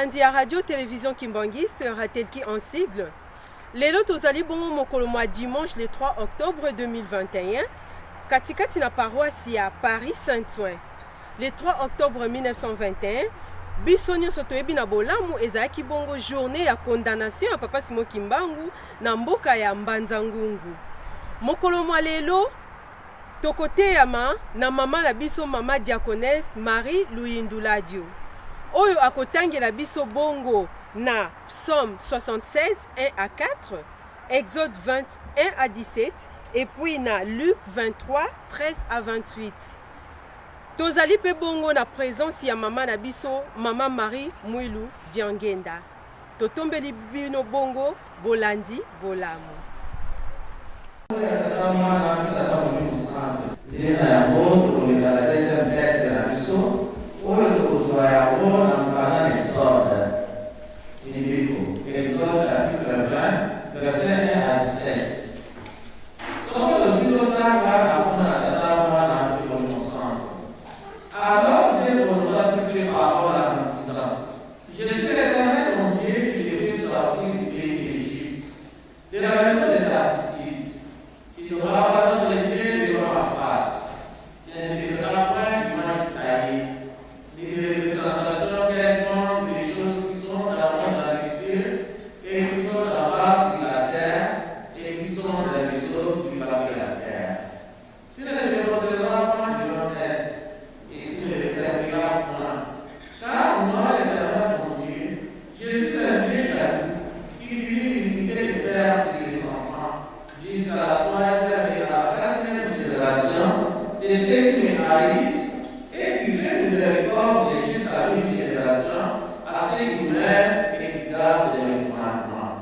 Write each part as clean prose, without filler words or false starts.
Balandi ya radio television kimbanguiste, Ratelki en sigle, lelo tozali bongo mokolo mwa dimanche le 3 octobre 2021 katikati na paroisse ya Paris Saint-Ouen. Le 3 octobre 1921, biso nyonso toyebi na bolamu ezalaki bongo journée ya condamnation ya Papa Simon Kimbangu na mboka ya Mbanza Ngungu. Mokolo mwa lelo tokoteyama na mama na biso mama diaconesse Marie Luyinduladio oyo akotangela biso bongo na Psaume 76 1 à 4, Exode 20 1 à 17 et puis na Luc 23 13 à 28. Tozali pe bongo na presence ya mama na biso mama Marie Muilu Diangenda. Totombeli bino bongo bolandi bolamu. Tata Mwana mpe Tata Molimo Santu. Nde na yango tokomeka na deuxième texte na biso oyo tokozwa yango na mokanda na Exode, Mibeko, Exode chapitre 20 verset 1 à 17. Soko tozwi totanga na kombo na Tata, Mwana mpe Molimo Santu. Alors Dieu prononça toutes ces paroles en disant, Je suis l'Éternel ton Dieu qui te fait sortir du pays d'Égypte, de la maison de servitude. Tu n'auras pas d'autre Dieu devant ma face. Tu ne te feras point d'image taillée, ni de représentation quelconque des choses qui sont en haut dans les cieux, et qui sont en bas sur la terre, et qui sont dans les eaux du bas de la terre. Tu ne te prosterneras point devant elles, et tu ne les serviras point. Car moi, l'Éternel ton Dieu, je suis un Dieu jaloux, qui punit l'iniquité des pères sur les enfants, jusqu'à la troisième et à la quatrième génération de ceux qui me haïssent, et qui fait miséricorde jusqu'à mille générations à ceux qui m'aiment et qui gardent mes commandements.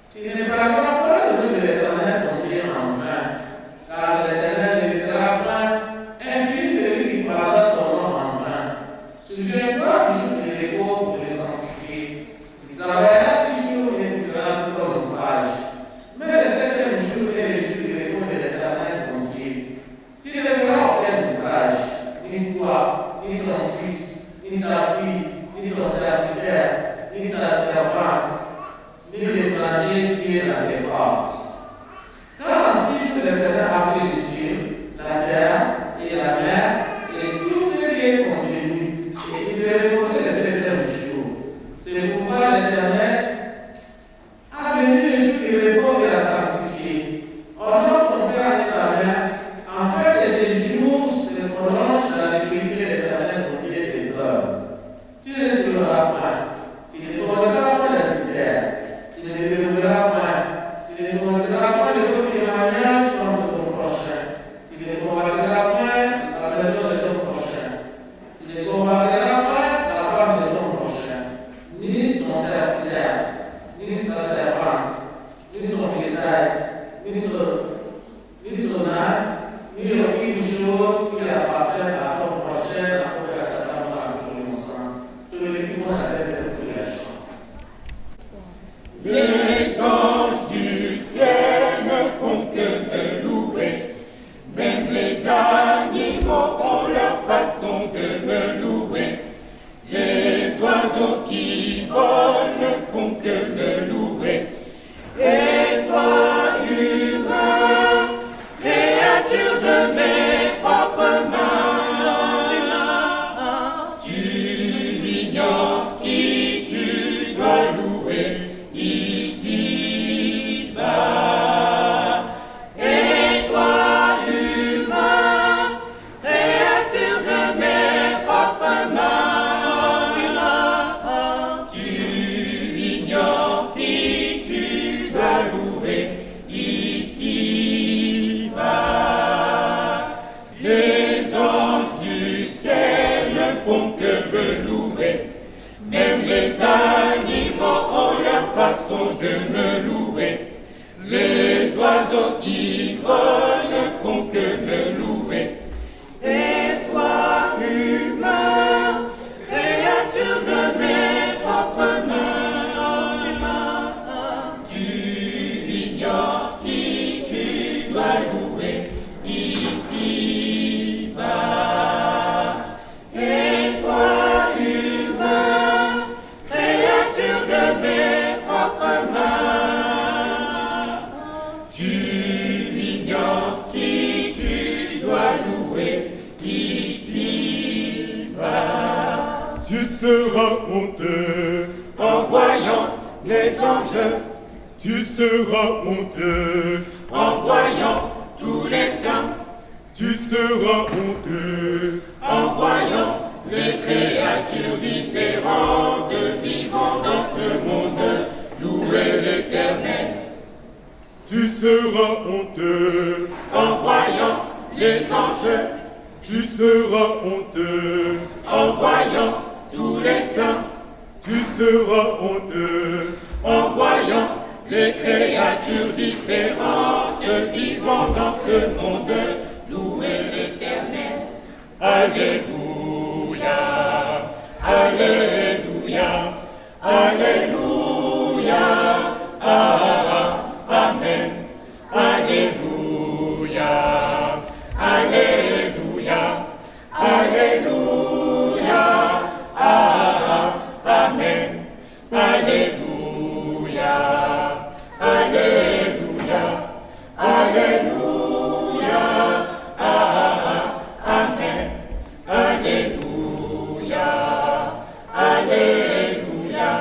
Tu ne parleras pas le nom de l'Éternel ton Dieu en vain, car l'Éternel ne sera point impuni celui qui parlera son nom en vain. Souviens-toi du jour de repos pour le sanctifier. Tu travailleras 6 jours et tu feras tout ton ouvrage. Mais le septième jour est le jour de repos de l'Éternel ton Dieu. Tu ne feras aucun ouvrage, ni toi, ni ton fils, ni ta fille, ni ton serviteur, ni ta servante, ni l'étranger qui est dans tes portes. Car en 6 jours l'Éternel a fait les cieux, la terre et la mer, et tout ce qui est contenu, et il s'est reposé le septième jour. C'est pourquoi l'Éternel a béni le jour du repos et l'a sanctifié. Honore ton père et ta mère, afin que tes jours se prolongent dans le pays que l'Éternel ton Dieu te donne. Tu ne tueras point, tu ne commettras point d'adultère, tu ne déroberas point, tu ne commettras point de faux témoignage contre ton prochain, tu ne convoiteras point la maison de ton prochain, tu ne convoiteras point la femme de ton prochain, ni ton serviteur, ni sa servante, ni son bétail, ni son âne, ni aucune chose qui appartient à ton prochain, à ton père, à ta mère, à ton sang. Tout le monde a des. Les anges du ciel ne font que me louer, même les animaux ont leur façon de me louer. Les oiseaux qui volent ne font que me louer. Et toi, humain, créature de mes propres mains, tu ignores qui tu dois louer ici-bas. Et toi, humain, créature de mes propres mains, tu ignores qui tu dois louer ici-bas. Les anges du ciel ne font que me louer, même les animaux ont leur façon de me louer. Les oiseaux qui volent ne font que me louer. Et toi, humain, créature de mes propres mains, tu ignores qui tu dois louer ici-bas. Et toi, humain, créature anges, Tu seras honteux. En voyant tous les saints, Tu seras honteux. En voyant les créatures différentes vivant dans ce monde, louer l'Éternel. Tu seras honteux. En voyant les anges, Tu seras honteux. En voyant tous les saints, Tu seras honteux. En voyant les créatures différentes vivant dans ce monde, louer l'Éternel. Alléluia, Alléluia, Alléluia, ah, Amen. Alléluia, Alléluia, Alléluia, ah, Amen. Alléluia, Alléluia, Alléluia, ah, Amen. Alléluia, Alléluia,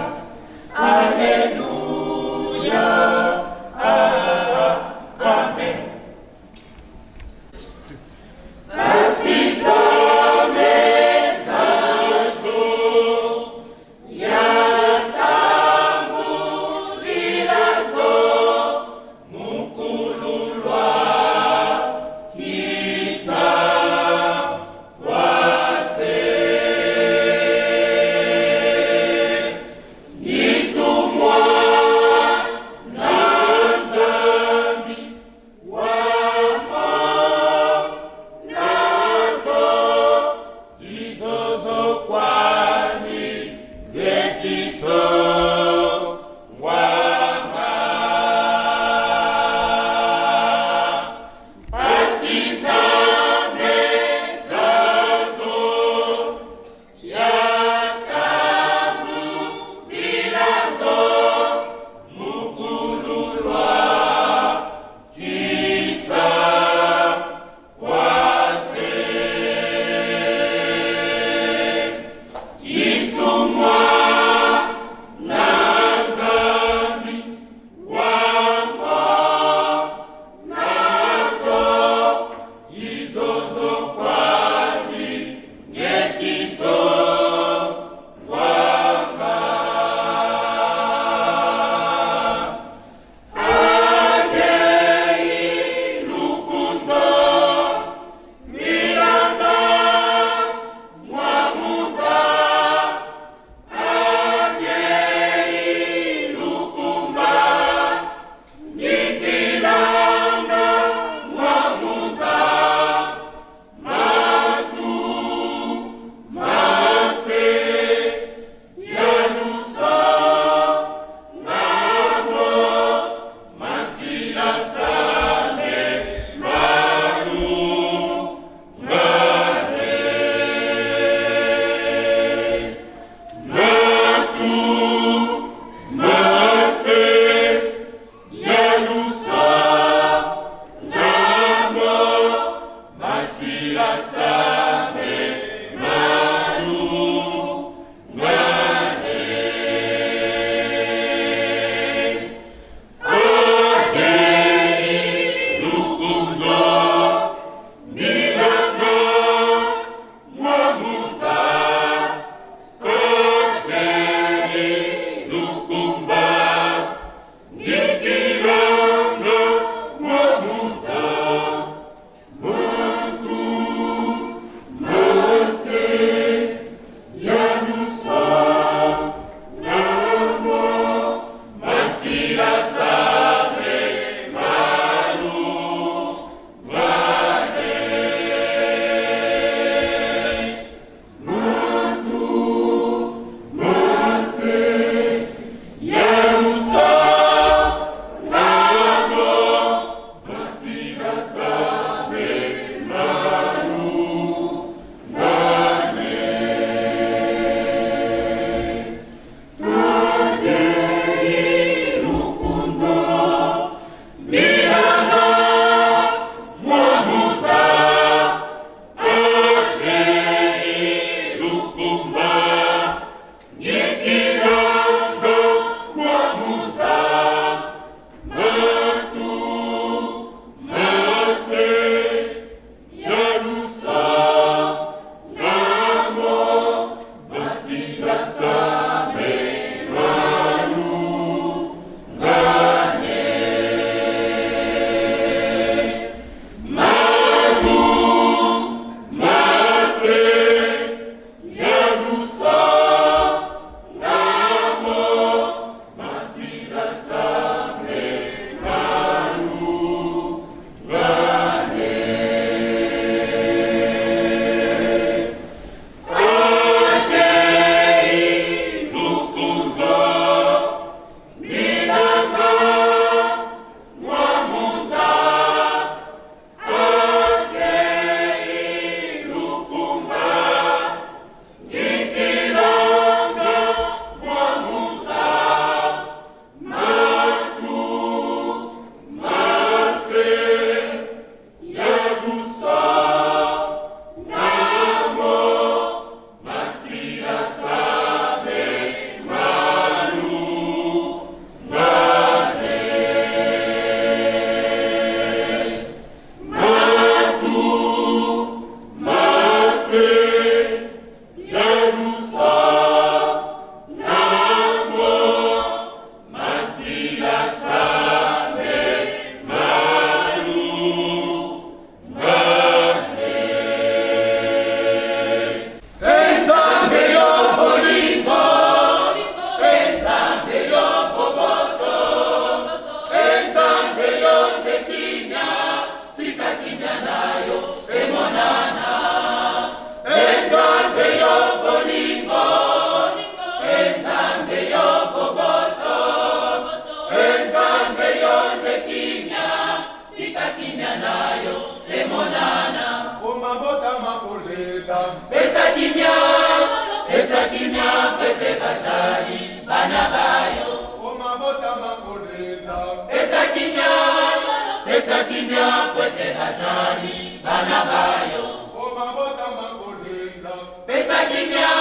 Pesa kimia pwete bajali bana bayo. O mabota makolela. Pesa kimia,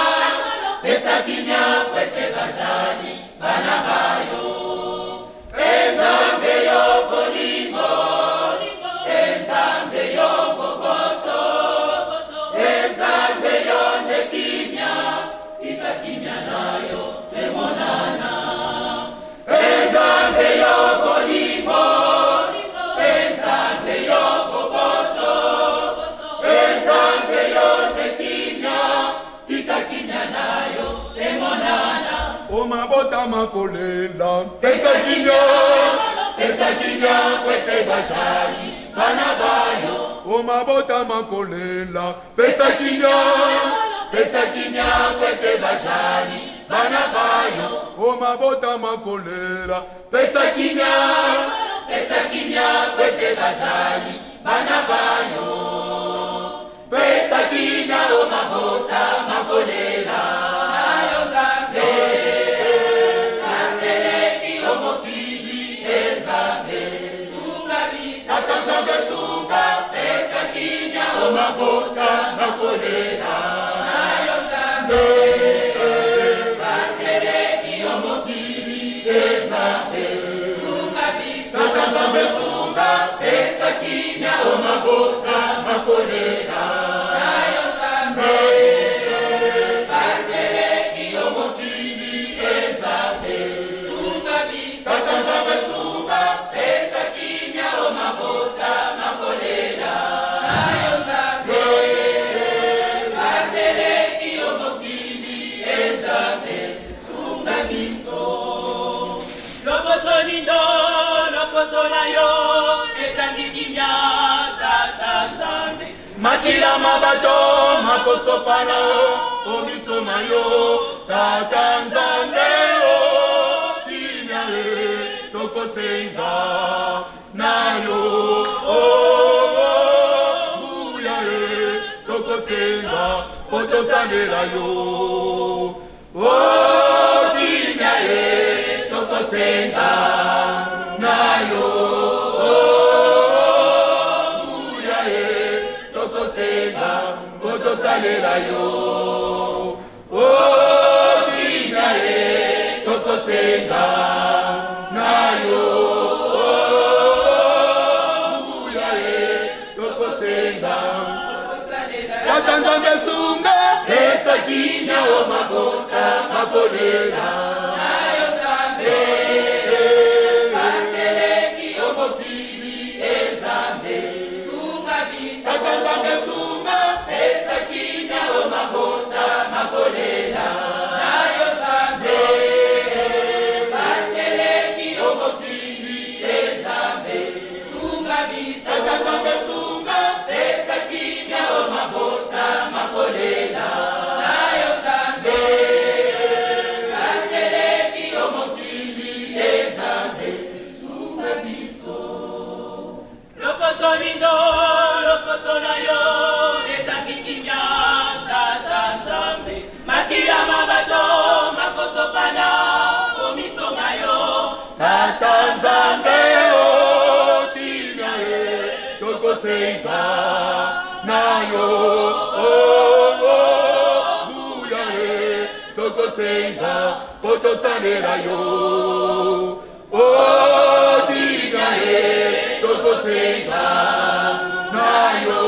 pesa kimia pwete bajali bana bayo. E Nzambe yo bolingo, e Nzambe yo boboto, e Nzambe yo nde kimia, tika kimia na yo emonana. E Nzambe yo bolingo, e Nzambe yo boboto, e Nzambe yo nde kimia, tika kimia na yo emonana. O mabota makolela. Pesa kimia. Pesa kimia pwete bajali bana bayo. O mabota makolela. Pesa kimia. Pesa kimia pwete bajali bana bayo. O mabota makolela. Pesa kimia, pesa kimia pwete bajali bana bayo. Pesa kimia o mabota makolela nayo Nzambe. Naseleki o mokili e Nzambe. Sunga biso. Tata Nzambe sunga. Pesa kimia o mabota makolela nayo Nzambe. Baseleki o mokili e Nzambe. Sunga biso. Tata Nzambe sunga. Pesa kimia o mabota makolela nayo Nzambe. Baseleki o mokili e Nzambe. Sunga biso. Tata Nzambe sunga. Pesa kimia o mabota makolela nayo Nzambe. Baseleki o mokili e Nzambe. Sunga biso. Loposo lindo, loposo na yo, ezangi kimia, Tata Nzambe. Makila mabato makosopana o miso na yo tata Nzambe o kimia e tokosenga na yo o nguya e tokosenga po tosalela yo o kimia e Tokosenga na yo, nguya e tokosenga po tosalela yo o kimia e tokosenga na yo, nguya e tokosenga tata Nzambe sunga. Pesa kimia o mabota makolela nayo Nzambe. Baseleki o mokili e Nzambe. Sunga biso. Tata Nzambe sunga. Pesa kimia o mabota makolela nayo Nzambe. Baseleki o mokili e Nzambe. Sunga biso. Tata Nzambe sunga. Pesa kimia o mabota makolela nayo Nzambe. Baseleki o mokili e Nzambe. Sunga biso. Loposo lindo, loposo na yo, ezangi kimia, Tata Nzambe. Makila mabato makosopana o miso na yo. Tata Nzambe o kimia e tokosenga na yo o nguya e tokosenga po tosalela yo o kimia e tokosenga na yo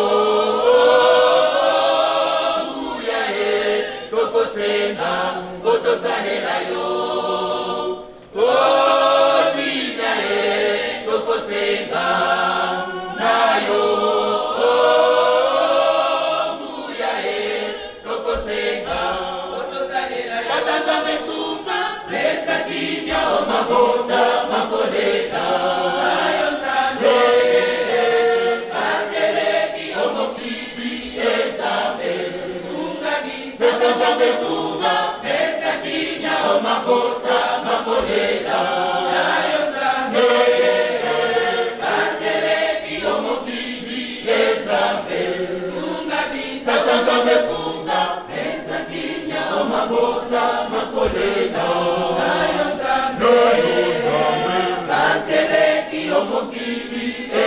nguya e tokosenga po tosalela yo o kimia e tokosenga na yo nguya e tokosenga tata Nzambe sunga. Pesa kimia o mabota makolela nayo Nzambe. Baseleki o mokili e Nzambe. Sunga biso. Tata Nzambe sunga. Pesa kimia o mabota makolela nayo Nzambe. Baseleki o mokili e Nzambe. Sunga biso. Tata Nzambe sunga. Pesa kimia o mabota makolela nayo Nzambe. Na yo Nzambe. Baseleki o mokili e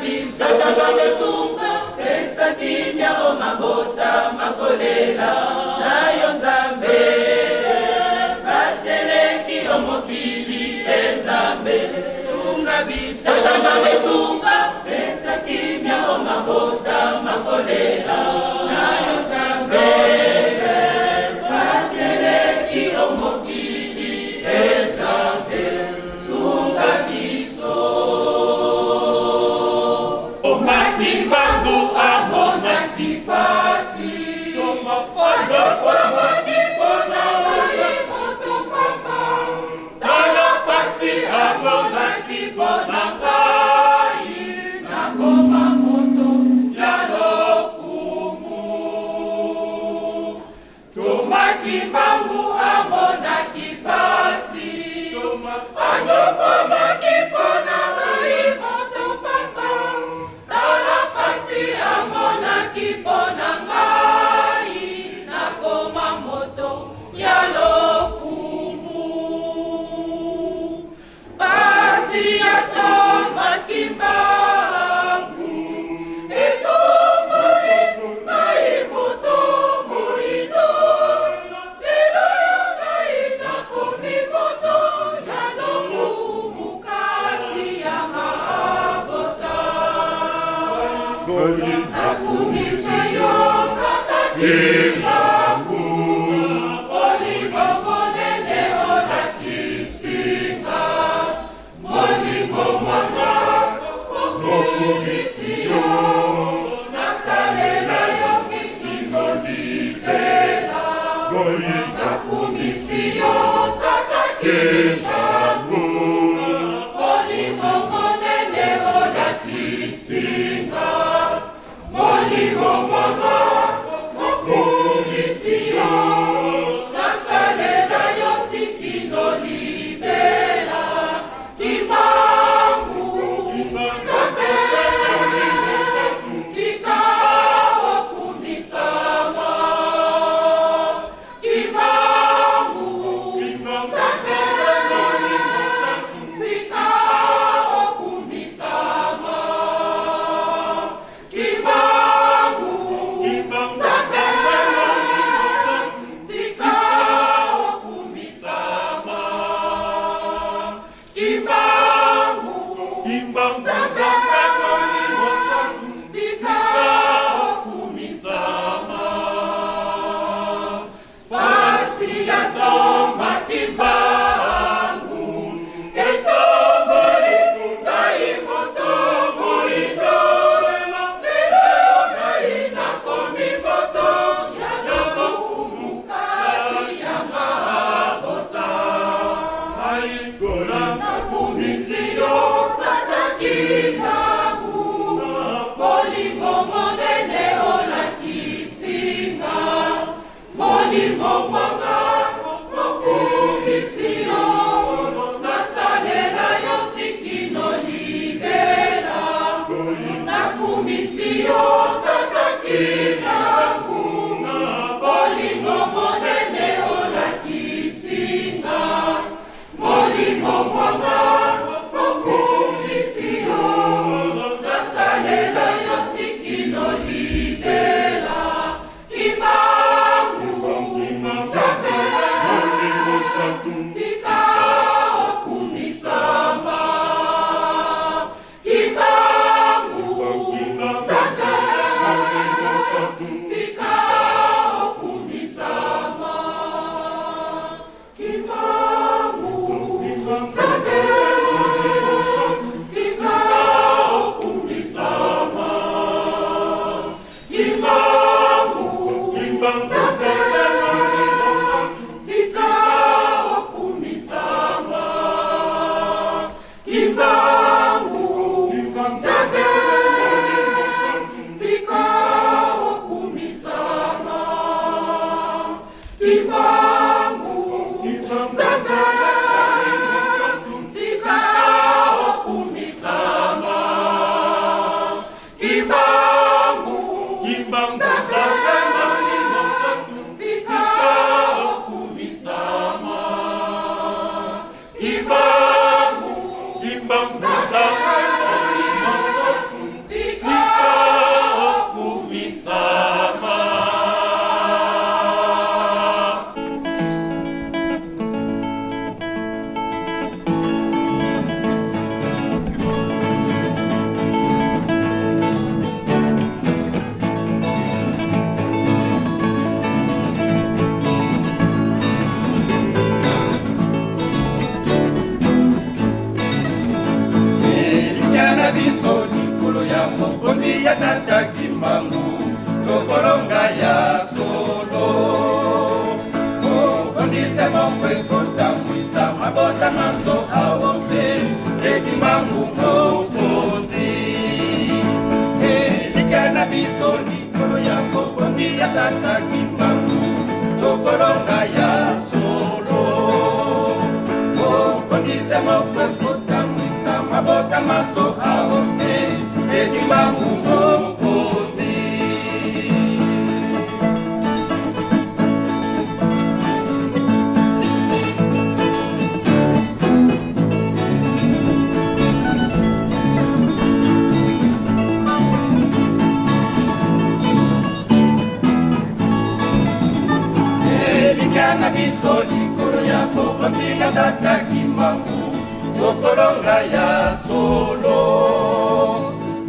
biso. Tata Nzambe sunga, pesa kimia o mabota makolela na yo Nzambe. Pasi eleki o mokili e Nzambe, sunga biso. Tata Nzambe sunga, pesa kimia o mabota makolela na yo Nzambe. Pasi eleki o mokili e Nzambe, sunga biso. Omaki bango amonaki pasi, olokolaki mpona oyo moto pamba. Tala pasi amonaki mpona ngai, nakoma moto ya lokumu. Tomaki mbangu amonaki pasi, anyokomaki mpona ngai moto pamba. Tala pasi amonaki mpona ngai, nakoma moto ya lokumu. Pasi atomaki mbangu, etomboli ngai moto moyindo. Lelo yo ngai nakomi moto ya lokumu kati ya mabota. Nakumisi yo Tata Kimbangu, bolingo monene olakisi nga, bolingo mwana okumisi yo, nasalela yo kino libela. Nakumisi yo Tata Kimbangu, bolingo monene olakisi nga, bolingo mwana okumisi yo, nasalela yo kino libela. Kimbangu Nzambe, tika okumisama. Kimbangu Nzambe, tika okumisama. Kimbangu Nzambe, tika okumisama. Kimbangu Nzambe, tika okumisama. Pasi ya tomaki mbangu, etomboli ngai moto moyindo. Lelo ngai nakomi moto ya lokumu kati ya mabota. Nakumisi yo Tata Kimbangu. bokonzi ya tata Kimbangu, tokolonga ya solo. Bokonzi se moko ekotambwisa mabota manso aonse, se Kimbangu mokonzi. Elikya na biso likolo ya bokonzi ya tata Kimbangu, tokolonga ya solo. Bokonzi se moko ekotambwisa mabota manso aonse, se Kimbangu mokonzi. Elikya na biso likolo ya bokonzi ya tata Kimbangu, tokolonga ya solo.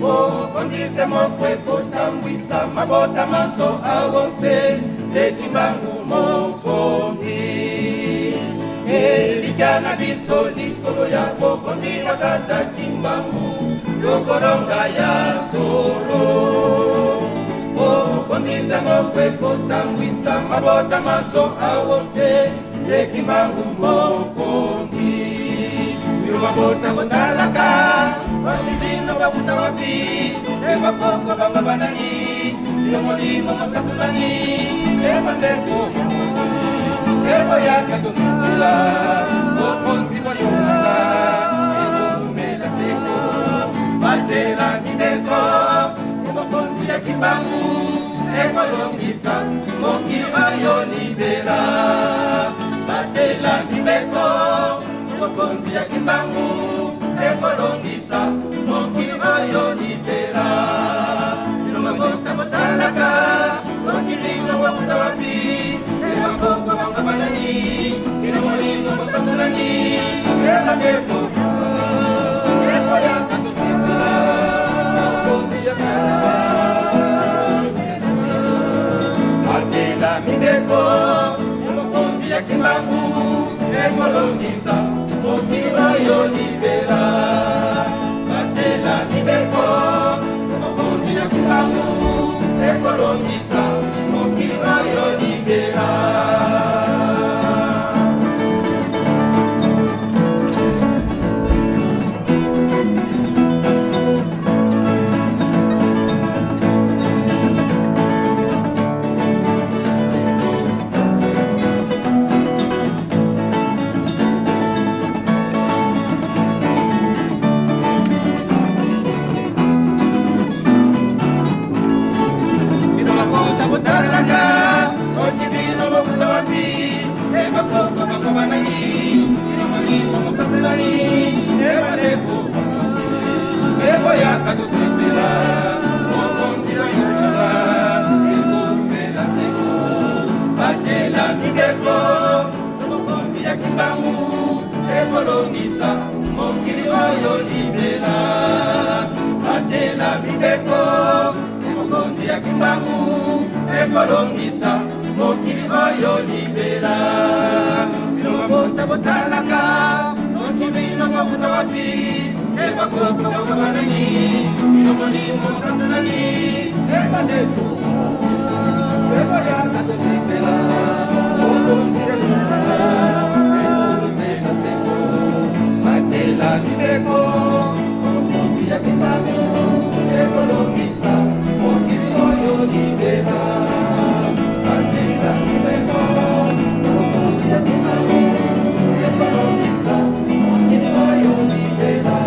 Bokonzi se moko ekotambwisa mabota manso aonse, se Kimbangu mokonzi. Elikya na biso likolo ya bokonzi ya tata Kimbangu, tokolonga ya solo. Bokonzi se moko ekotambwisa mabota manso aonse, se Kimbangu mokonzi. Bino mabota botalaka, wapi bino bakuta wapi, e bakoko bango banani, bino molimo mosantu nani, e bandeko e boyaka tosepela, bokonzi boyokaka ekokumela seko. Batela mibeko ya mokonzi ya Kimbangu, ekolongisa mokili oyo libela. Batela mibeko ya mokonzi ya Kimbangu, ekolongisa mokili oyo libela. Bino mabota botalaka, soki bino bakuta wapi, e bakoko bango banani, bino molimo mosantu nani, e bandeko ekoyaka tosepela, mokonzi ya batela mibeko ya mokonzi ya Kimbangu, ekolongisa mokili oyo libela. Batela mibeko ya mokonzi ya Kimbangu, ekolongisa mokili oyo libela. Bino mabota botalaka, soki bino bokuta wapi, e bakoko bango banani, bino molimo mosantu nani, e bandeko ekoyaka tosepela, mokonzi oyokaka ekomela seko. Batela mibeko ya mokonzi ya Kimbangu, ekolongisa mokili oyo libela. Batela mibeko ya mokonzi ya Kimbangu, ekolongisa mokili oyo libela. Bino mabota botalaka, soki bino bakuta wapi, e bakoko bango banani, bino molimo mosantu nani, e bandeko ekoyaka tosepela, mokonzi ya libela ekomela seko. Batela mibeko mokonzi ya Kimbangu, ekolongisa mokili oyo libela. Batela mibeko mokonzi ya Kimbangu, ekolongisa mokili oyo libela.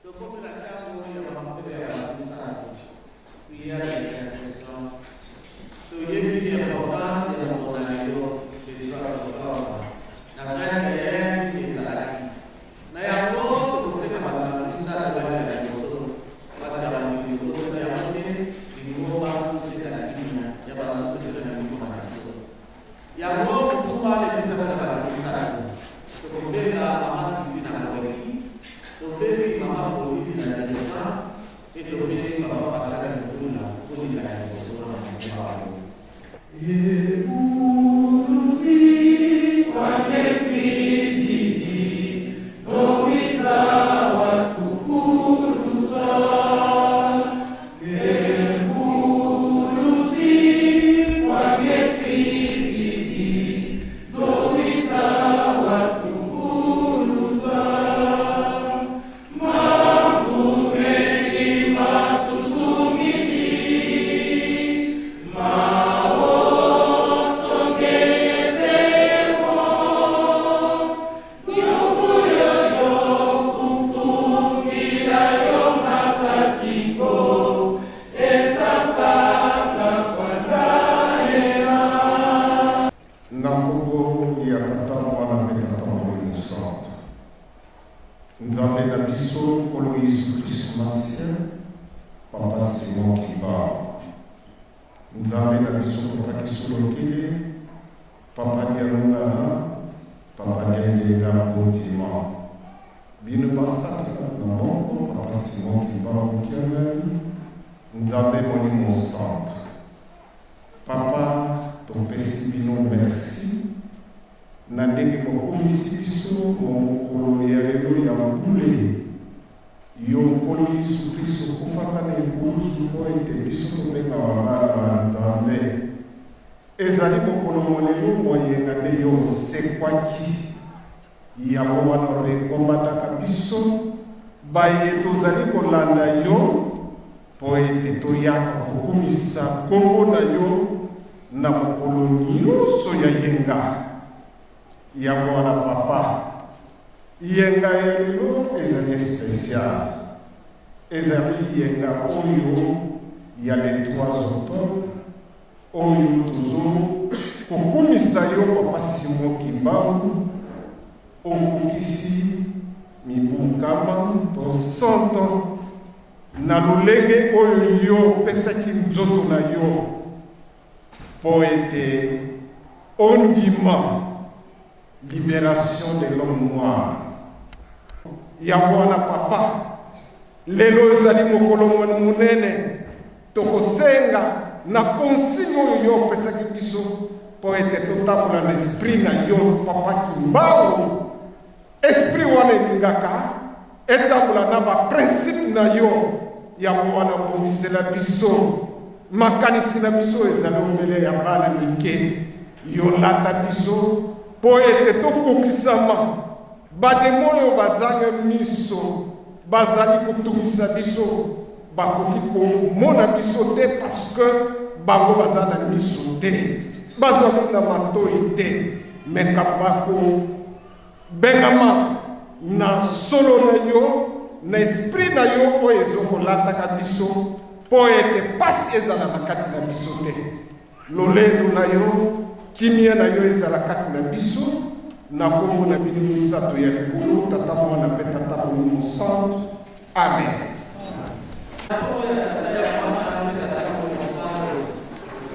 Tokomi na ntango ya bamotema ya bato misato, prière ya intercession. Toyebi importance ya mokolo na lelo, le 3 octobre, na 21 nini ezalaki. Na yango tokosenga bato na misato bayaka liboso, kasi ya mokili kobosana yango te, lingomba toseka na kimia ya basusu mpe na milimo na biso. Yango mokumba epesami na bato misato. Tokobenga mama Sylvie na Goretti, tobengi mama Pauline na Direction mpe tobengi papa Pascal Mutula koleka liboso na mokumba oyo. Na nkombo ya Tata, Mwana mpe Tata Molimo Mosantu, Nzambe na biso Nkolo Yesu Kristu Masiya, Papa Simon Kimbangu, Nzambe na biso Papa Kisolokele, Papa Dialungana, Papa Diangienda Ngontima, bino basantu kati na moko, Papa Simon Kimbangu Kiangani, Nzambe Molimo Mosantu. Papa topesi bino merci na ndenge bokumisi biso mo mokolo ya lelo ya bule. Yo Nkolo Yesu Kristo okufaka na ekuluzu mpo ete biso tobengama bana ba Nzambe. Ezali mokolo mwa lelo mwa yenga nde yo osekwaki. Yango wana orekomandaka biso baye tozali kolanda yo mpo ete toyaka kokumisa nkombo na yo na mokolo nyonso ya yenga. Yango wana papa, yenga ya lelo ezali special, ezali yenga oyo ya le 3 octobre oyo tozo kokumisa yo papa Simon Kimbangu, okokisi mibu nkama to 100 ans na lolenge oyo yo opesaki nzoto na yo mpo ete ondima liberation de l'homme noir. Yango wana papa, lelo ezali mokolo monene, tokosenga na consigne oyo yo opesaki biso mpo ete totambola na esprit na yo papa Kimbangu. Esprit wana elingaka etambola na ba principe na yo. Yango wana bongisela biso makanisi na biso ezali obele ya bana mike, yo lata biso mpo ete tokokisama. Bademo oyo bazanga miso bazali kotungisa biso, bakoki komona biso te parce que bango baza na miso te, bazali na matoi te, me bako bengama na solo na yo, na esprit na yo oyo ezokolataka biso mpo ete pasi ezala na kati na biso te. Lolendo na yo, kimia na yo ezala kati na biso, na nkombo na bino misato ya likolo, Tata, Mwana mpe Tata Molimo Mosantu. Amen. Na nkombo ya Tata, ya Mwana mpe Tata Molimo Mosantu,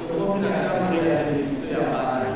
tokomi na ntango ya benediction ya bana.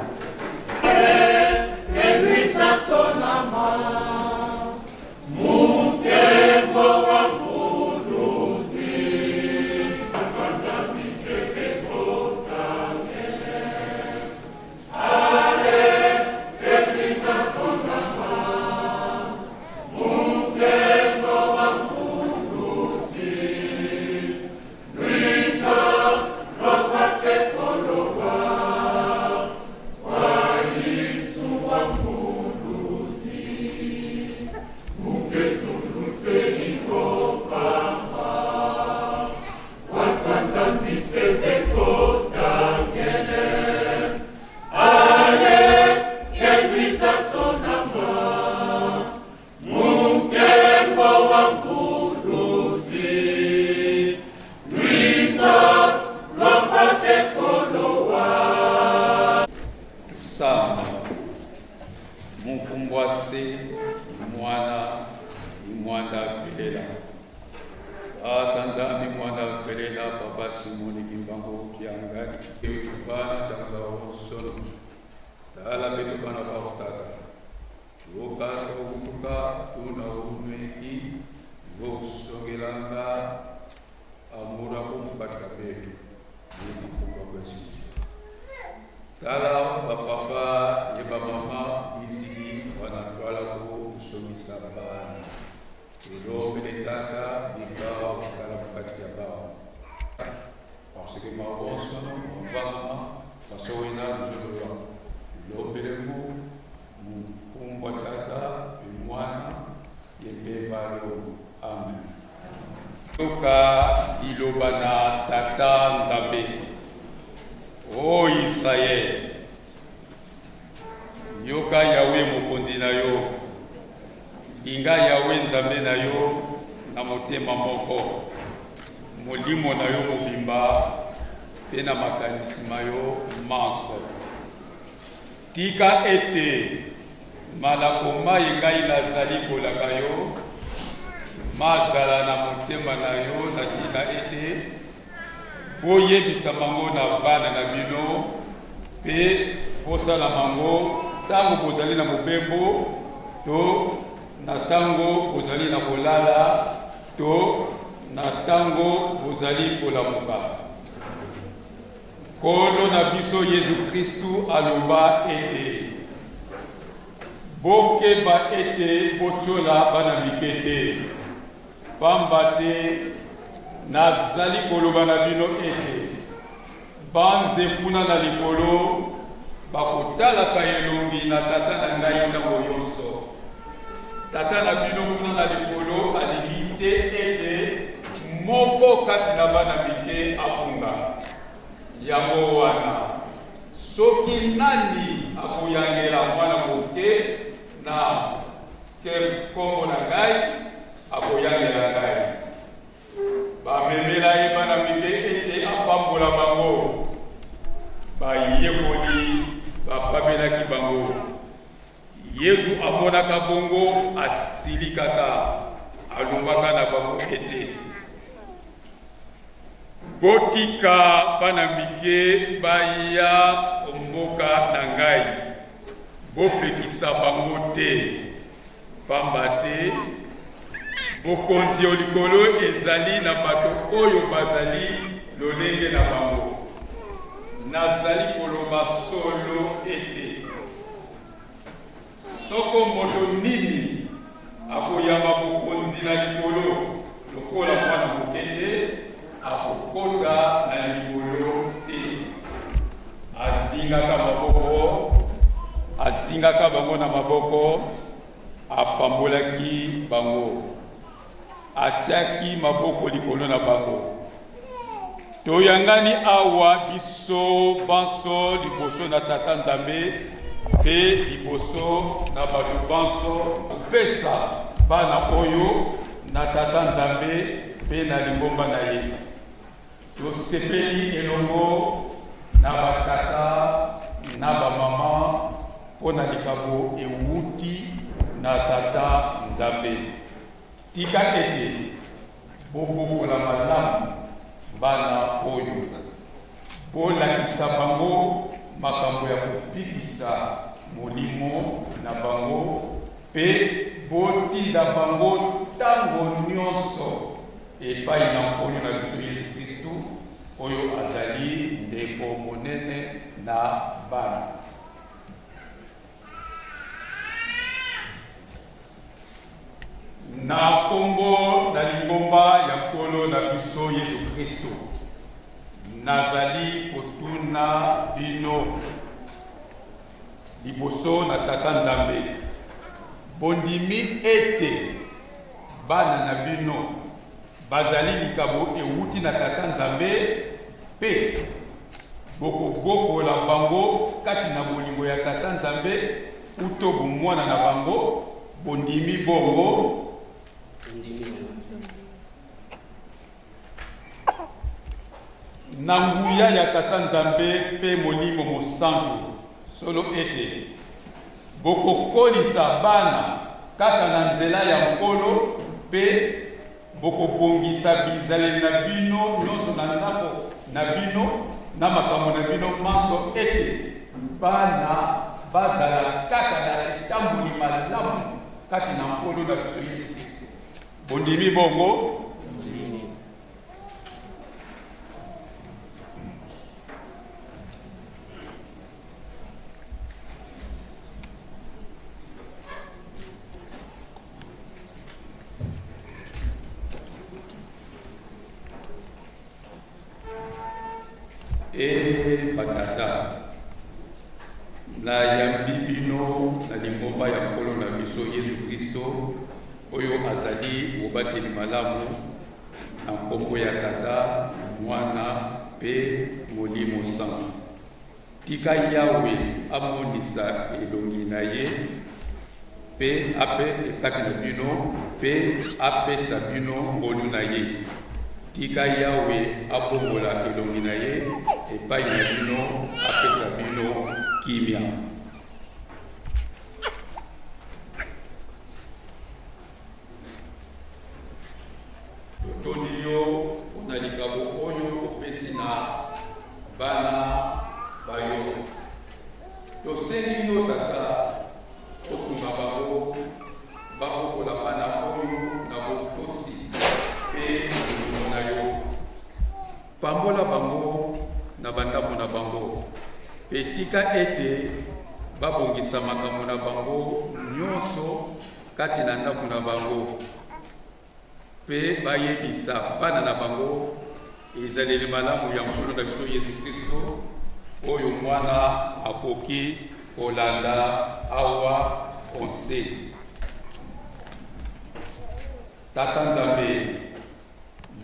Papa Simoni Kimbangu Kiangani bana tanza sono tala beto bana ba tata yoka tokutuka tuna umeki vokusogelanga amura kumukati betu mukukumba kwesu tala bapapa ye bamama iziki wanatwala kusomisa bana elombele tata bikao kala mukati ya bao parce que mabonsono mvangama basowena luzololwa lombeleku mukumbwa tata emwana yepevalo amen. Yoka liloba na tata Nzambe. O Israele, yoka Yawe mokonzi na yo, linga Yawe Nzambe na yo na motema moko, molimo na yo mobimba mpe na makanisi ma yo manso. Tika ete malako maye ngai nazali kolaka yo mazala na motema na yo na ntina ete boyebisa bango na bana na bino mpe bosala bango ntango bozali na mobembo to na ntango bozali na kolala to na ntango bozali kolamuka. Nkolo na biso Yesu Kristu aloba ete bokeba ete botyola bana mike te, pamba te nazali koloba na bino ete banze kuna na likolo bakotalaka elongi na Tata na ngai ntango nyonso. Tata na bino kuna na likolo alingi te ete moko kati na bana mike abunga. Yango wana, soki nani akoyangela mwana moke na nkombo na ngai, akoyangela ngai. Bamemela ye bana mike ete apambola bango. Bayekoli bapamelaki bango. Yesu amonaka bongo, asilikaka, alobaka na bango ete botika bana mike baya mboka na ngai, bopekisa bango te, pamba te bokonzi ya likolo ezali na bato oyo bazali lolenge na bango. Nazali koloba solo ete soko moto nini akoyamba bokonzi na likolo lokola mwana moke te, akokota na likolo te. Azingaka maboko, azingaka bango na maboko, apambolaki bango, atiaki maboko likolo na bango. Toyangani awa biso banso liboso na Tata Nzambe mpe liboso na bato banso kopesa bana oyo na Tata Nzambe mpe na lingomba na ye. Tosepeli elongo na batata na bamama mpo na likabo ewuti na Tata Nzambe. Tika ete bobokola malamu bana oyo, bolakisa bango makambo ya kopikisa molimo na bango mpe botinda bango ntango nyonso epai na Nkolo na biso Yesu Kristu, oyo azali ndeko monene na bana. Na nkombo na lingomba ya Nkolo na biso Yesu Kristo, nazali kotuna bino liboso na Tata Nzambe, bondimi ete bana na bino bazali likabo ewuti na Tata Nzambe mpe bokobokola bango kati na bolingo ya Tata Nzambe uto bomwana na bango? Bondimi bongo? Na nguya ya Tata Nzambe mpe Molimo Mosantu, solo ete bokokolisa bana kaka na nzela ya Nkolo mpe bokobongisa bizaleli na bino nyonso na ndako. na bino na makambo na bino manso ete bana bazala kaka na etamboli malamu kati na Nkolo na biso Yesu Kristo. Bondimi bongo? E batata, nayambi bino na lingomba ya Nkolo na biso Yesu Kristo, oyo azali mobateli malamu, na nkombo ya Tata, Mwana mpe Molimo Santu. Tika Yawe amonisa elongi na ye mpe ape kati na bino mpe apesa bino ngolu na ye. Tika Yawe abongola elongi na ye epai na bino, apesa bino kimia. Totondi yo mpo na likabo oyo opesi na bana ba yo. Tosengi yo, Tata, osunga bango babokola bana oyo na botosi mpe bolingo na yo. Pambola bango na bandako na bango, mpe tika ete babongisa makambo na bango nyonso kati na ndako na bango mpe bayebisa bana na bango ezaleli malamu ya Nkolo na biso Yesu Kristo, oyo mwana akoki kolanda awa onse. Tata Nzambe,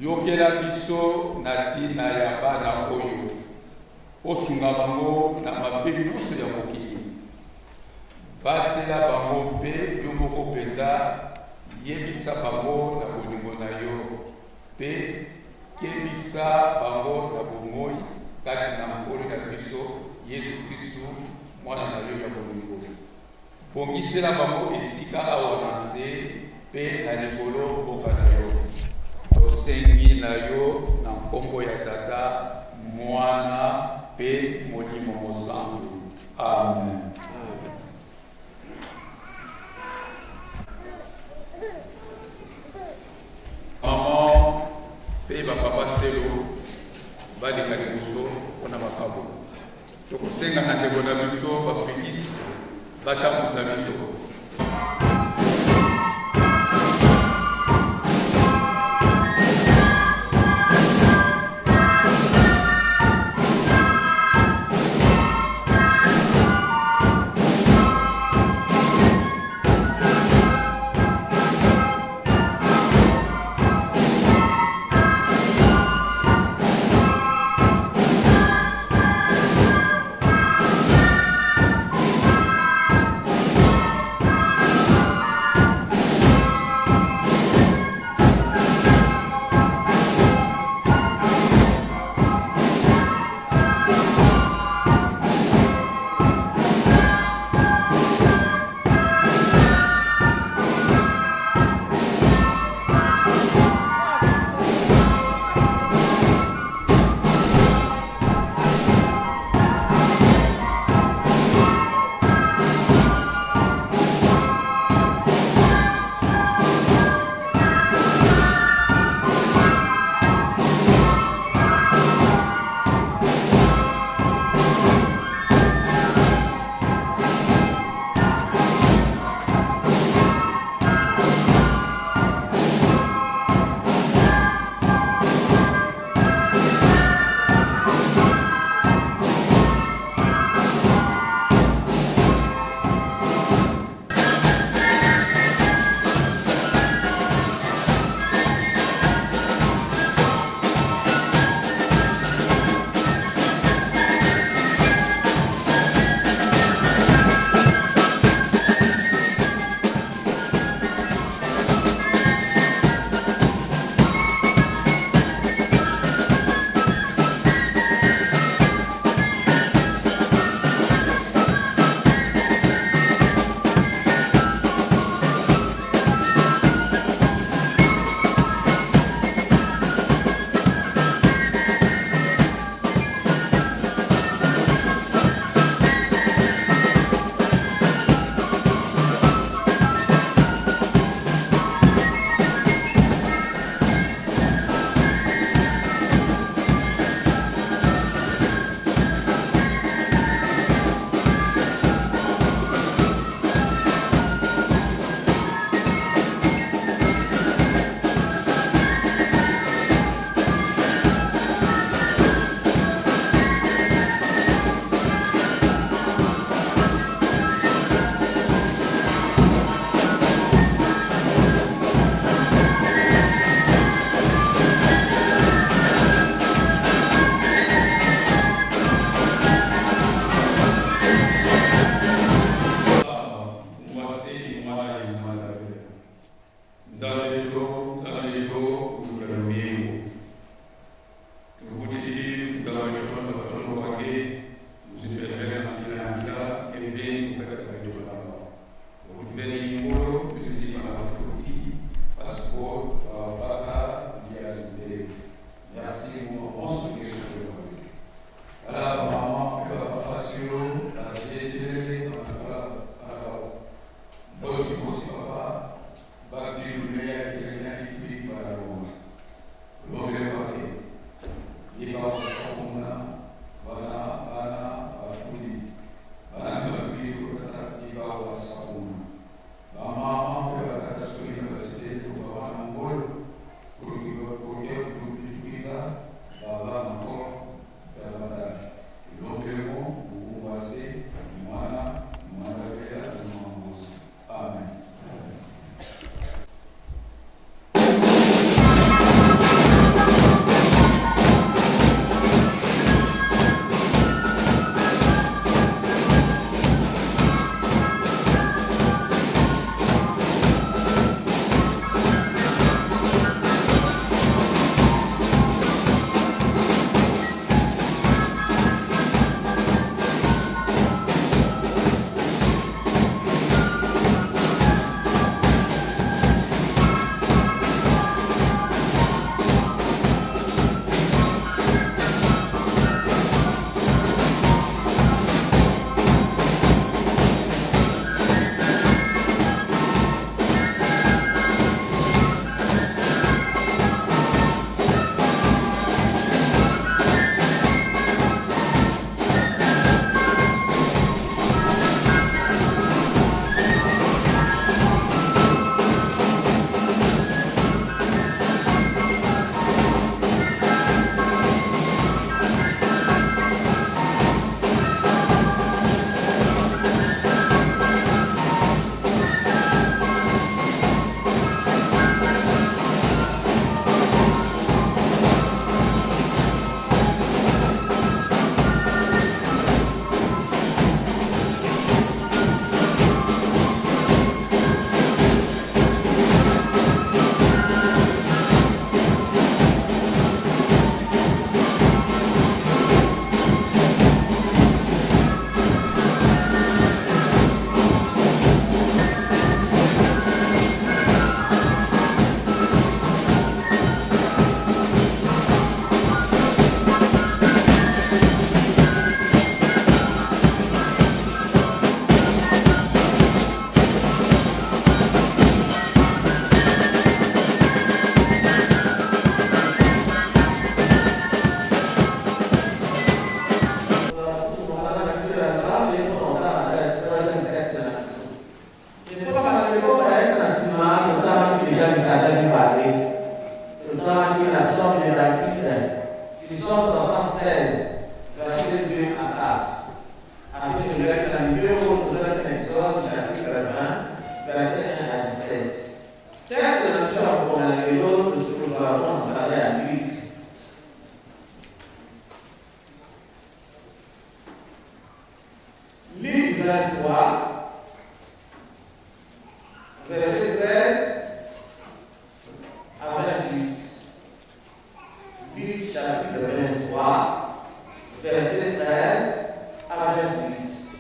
yokela biso na ntina ya bana oyo, osunga bango na mabe nyonso ya mokili. Batela bango mpe yo moko mpenza yebisa bango na bolingo na yo mpe kebisa bango na bomoi kati na Nkolo na biso Yesu Kristu, Mwana na yo ya bolingo. Bongisela bango esika awa na nse mpe na likolo mboka na yo. Tosengi na yo na nkombo ya Tata, Mwana mpe Molimo Mosantu. Amen. Maman mpe bapapa Selo baleka liboso mpo na makabo. Tokosenga na ndeko na biso bafritiste batambusa biso. 116, verset 2 à 4. Après tolobelaki na mibeko, tozalaki na Exode chapitre 20, verset 1 à 17. Texte na biso ya mokolo na lelo tozwi kozwa yango na mokanda ya Luc. Luc 23, verset 13 à 28. Luc chapitre 23, verset 13 à 28.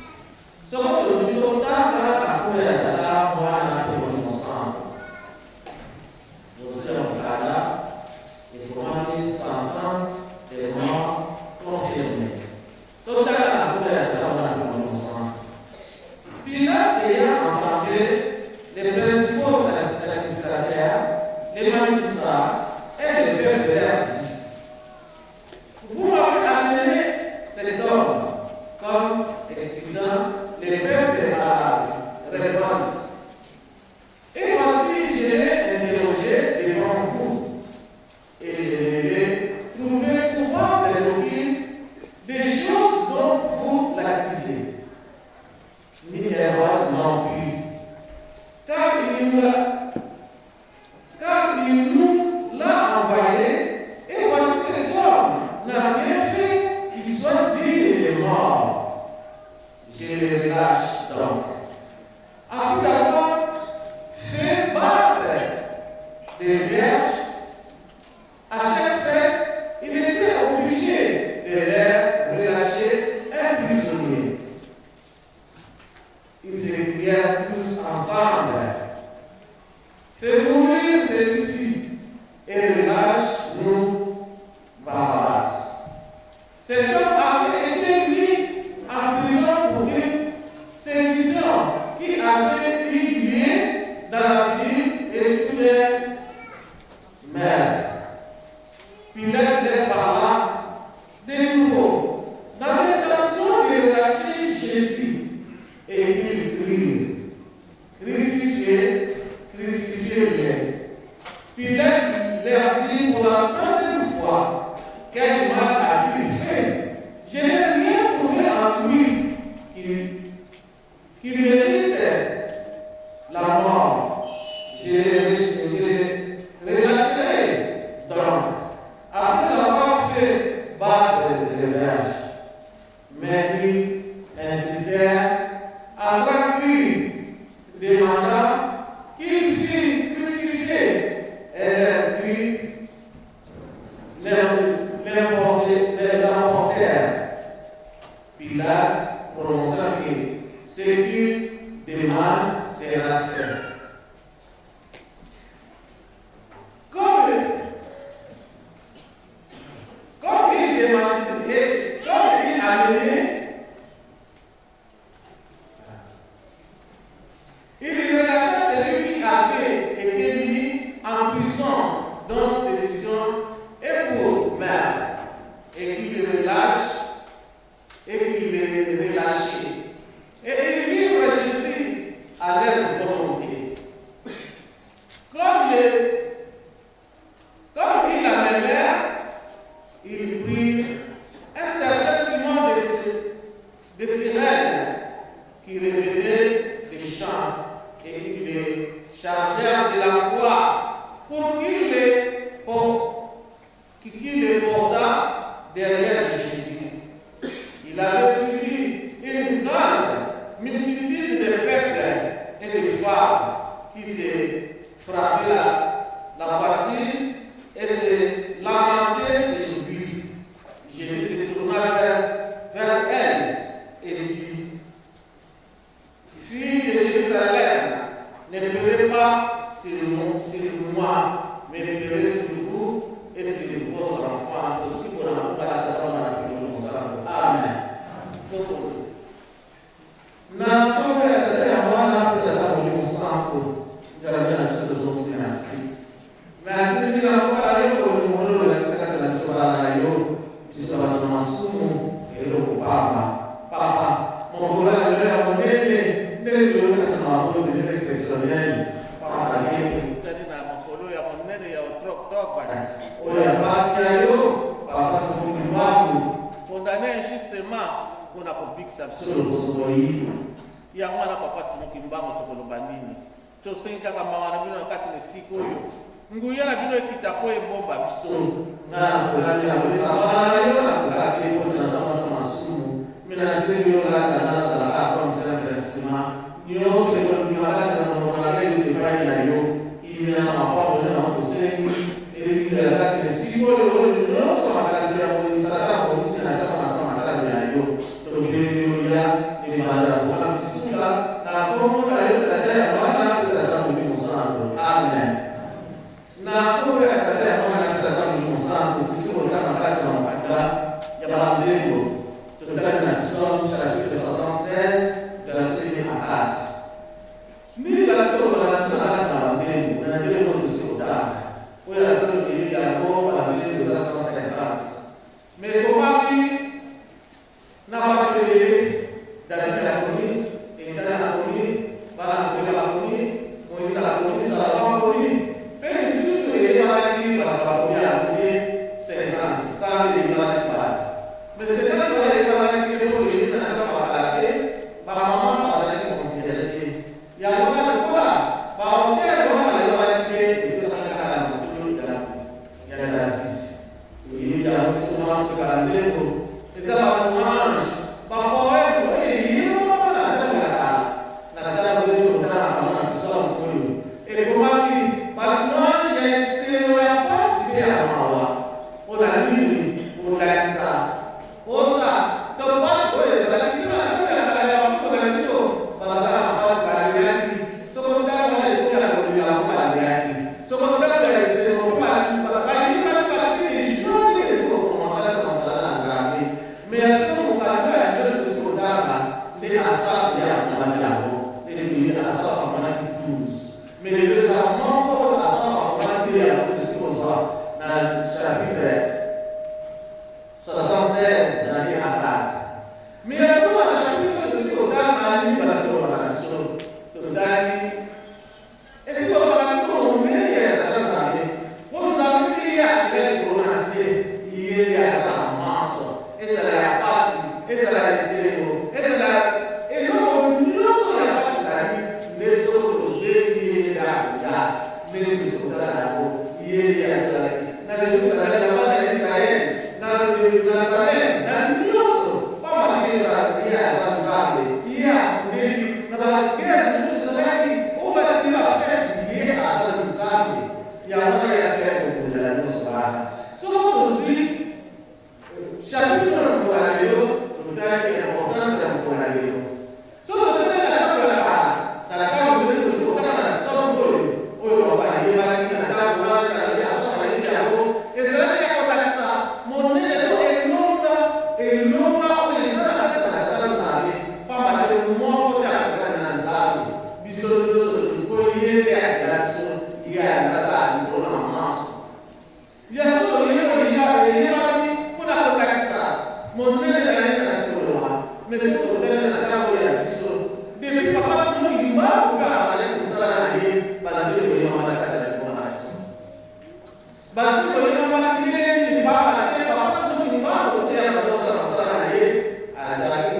Soko tozwi totanga na nkombo ya Tata, Mwana mpe Molimo Santo. Tozwi ya mokanda ekomami sentence de mort confirmée. Totanga na nkombo ya Tata, Mwana mpe Molimo Santo. Pilate ayant assemblé les principaux sacrificateurs, les magistrats et le peuple leur dit: Vous m'avez amené cet homme comme excitant le peuple à la révolte. Et voici, je l'ai interrogé devant vous, et je ne l'ai trouvé coupable d'aucune des choses dont vous l'accusez, ni Hérode non plus. Car il nous l'a envoyé, et voici cet homme n'a rien fait qui soit digne de mort. Je le relâche donc. Après avoir fait battre des vierges, à chaque fête, il était obligé de leur relâcher un prisonnier. Ils s'écrièrent tous ensemble: Fais mourir celui-ci et relâche-nous Barabbas. Cet homme avait été mis en prison pour une sédition qui avait eu lieu dans la ville et tous les meurtres. Pilate leur parla de nouveau dans l'intention de relâcher Jésus. Et ils crient: Crucifiez, crucifiez-le. Pilate leur dit pour la troisième fois: Quel mal a-t-il fait? Je n'ai rien trouvé en lui qui mérite la mort. Je le relâcherai donc, après avoir fait battre les verges. Mais ils insistèrent à grands cris, demandant qu'il fût crucifié. Et leurs cris l'emportèrent. Pilate prononça que ce qu'il demande sera fait. Comme il demandait, comme il amenait, il relâcha celui qui avait été mis en prison dans sédition et pour meurtre, et qu'il le relâche, et qu'il le relâchait. Et il livre Jésus à leur volonté. Comme il l'amenait, il prit un certain Simon de Cyrène qui revenait des champs, et ils le chargèrent de la croix pour qu'il le portât derrière Jésus. Il avait suivi une grande multitude de peuples et de femmes qui se frappaient la poitrine et se lamentaient sur lui. Jésus se tourna vers elle et dit: Fille de Jérusalem, ne pleurez pas sur moi, mais pleurez sur vous et sur vos enfants. Amen. Na nkombo ya Tata, ya Mwana mpe Tata Molimo Santo, Nzambe na biso, tozongi merci. Merci mingi na mboka na yo, bolingo ololakisa kati na biso bana na yo, biso bato masumu, eloko pamba. Papa, mokolo ya lelo ya monene, ndenge toyokasa na maboko eza exceptionnel, pamba te tali na mokolo ya monene ya 3 octobre oyo ya pasi ya yo, Papa Simon Kimbangu. condamné injustement mpo na kobikisa biso loposo moyindo. Yango wana, Papa Simon Kimbangu, tokoloba nini? Tosengi kaka mawa na bino na kati na esika oyo, nguya na bino ekita mpo ebomba biso. Nga nakolaki napesa mwana na yo, nakoka te po te naza mwasi masumu, me nasengi yo lata nga nazalaka comme simple instrument. Nyonso ekobima kati na monoko na ngai euta epai na yo. Kimia na mapamboli na yo tosengi elingela kati na esika oyo, oyo nyonso makanisi ya kolingisa ata abongisi na ntango na sa makambi na yo. Tobeli yo ya ebanda na programme ti suka, na nkombo na yo Tata ya Mwana mpe Tata Molimo Santo, amen. Na nkombo ya Tata ya Mwana mpe Tata Molimo Santo, tosi kotanga kati na mokanda ya banzembo. Totali na Psaume chapitre 76 verset 2 à 4. Mingi basi koloba na biso na kati na banzembo, na nzembo oyo tosi kotanga, oyo azali koyebi yango, banzembo eza 150, mais ekomami na bato ebele. David akomi, Etan akomi, bana Kore bakomi, Moïse akomi, Salomo akomi, mpe misusu eyebanaki. Bato bakomi yango te 50 sande eyebanaki bato, mais 50 wana eyebanaki te, mpo toyebi na ntango ya kala te bamama bazalaki considéré te. Yango wana, lokola baauteur wana bayebanaki te, epesaka kaka na motu ya David. Toyebi yango biso nyonso, banzembo eza balouange, bapoème oyo eyebama na ntango ya kala. Na ntango nde totala bango na psaume oyo ekomaki balouange ya esengo, ya pasi mpe ya mawa. Mpona nini? Kolakisa posa to pasi oyo ezalaki mpe na ntango ya kala ya bakoko na biso. Bazala na pasi, balelaki. Soko ntango wana ekomi ya kolela, mpo balelaki. Soko ntango ya esengo, mpo bayibaki bapili joie. Ndenge esi kokoma makasi ya mokanda na Nzambe, me ya soko mokanda ya lelo tosi kotanga nde Asafu ye akomaki yango. Nde toyebi Asafu akomaki 12, mais lelo eza moko oyo Asafu akomaki nde yango tosi kozwa na chapitre 76 na 2 à 4. Mais ya soko na chapitre oyo tosi kotanga, nini basi koloba na biso? Totali esi koloba na biso monene ya Tata Nzambe, mpo Nzambe nde ye akela likolo na se. Ye nde aza na maso, ezala ya pasi, ezala ya esengo, ezala eloko nyonso ya pasi ezali nde soko tobengi ye, nde akoya. Ndenge tosi kotala yango, ye nde asalaki na Jerusalem, na bana ya Israele, na Salem, na nyonso, pamba te ye aza Nzambe. Ye akundeli na baguerre nyonso ezalaki oyo batie baflèche. Ye aza Nzambe, yango wana ye asalaki kokundela nyonso wana. Soko tozwi chapitre na mokolo ya lelo, totali importance ya mokolo ya lelo. Soko totali na ntango ya kala, na ntango ndenge tosi kotanga na psaume oyo, oyo papa ayebaki na ntango wana, na Asafu ayebi yango, ezalaki ya kolakisa monene to elonga, elonga oyo eza na kati na Tata Nzambe, pamba te moko te akokani na Nzambe. Biso nyonso po ye nde akela biso, ye aza likolo na maso ya solo. Ye oyo eyebaki mpona kolakisa monene na ye na sikoloba. Mais soki totali na ntango ya biso, depuis Papa Simon Kimbangu kaka bazali kosala na ye, banzembo eyebama na kati ya liboma na biso. Banzembo eyebamaki ndenge nini? Pamba te Papa Simon Kimbangu te ya bazosala mosala na ye, azalaki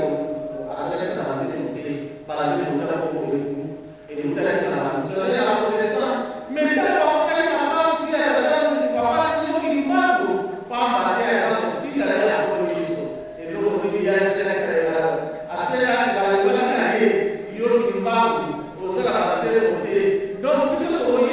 na banzembo te. Banzembo ntango moko eutaki na bamissionnaire ya protestant, mais ntango bakokaki na bamsi ya Tata Papa Simon Kimbangu, pamba te aza kotika ye ya Nkolo Yesu. Eloko nini ye aselaki? Balobaki na ye: "Yo Kimbangu, ozala banzembo te." Donc biso tokoyeba.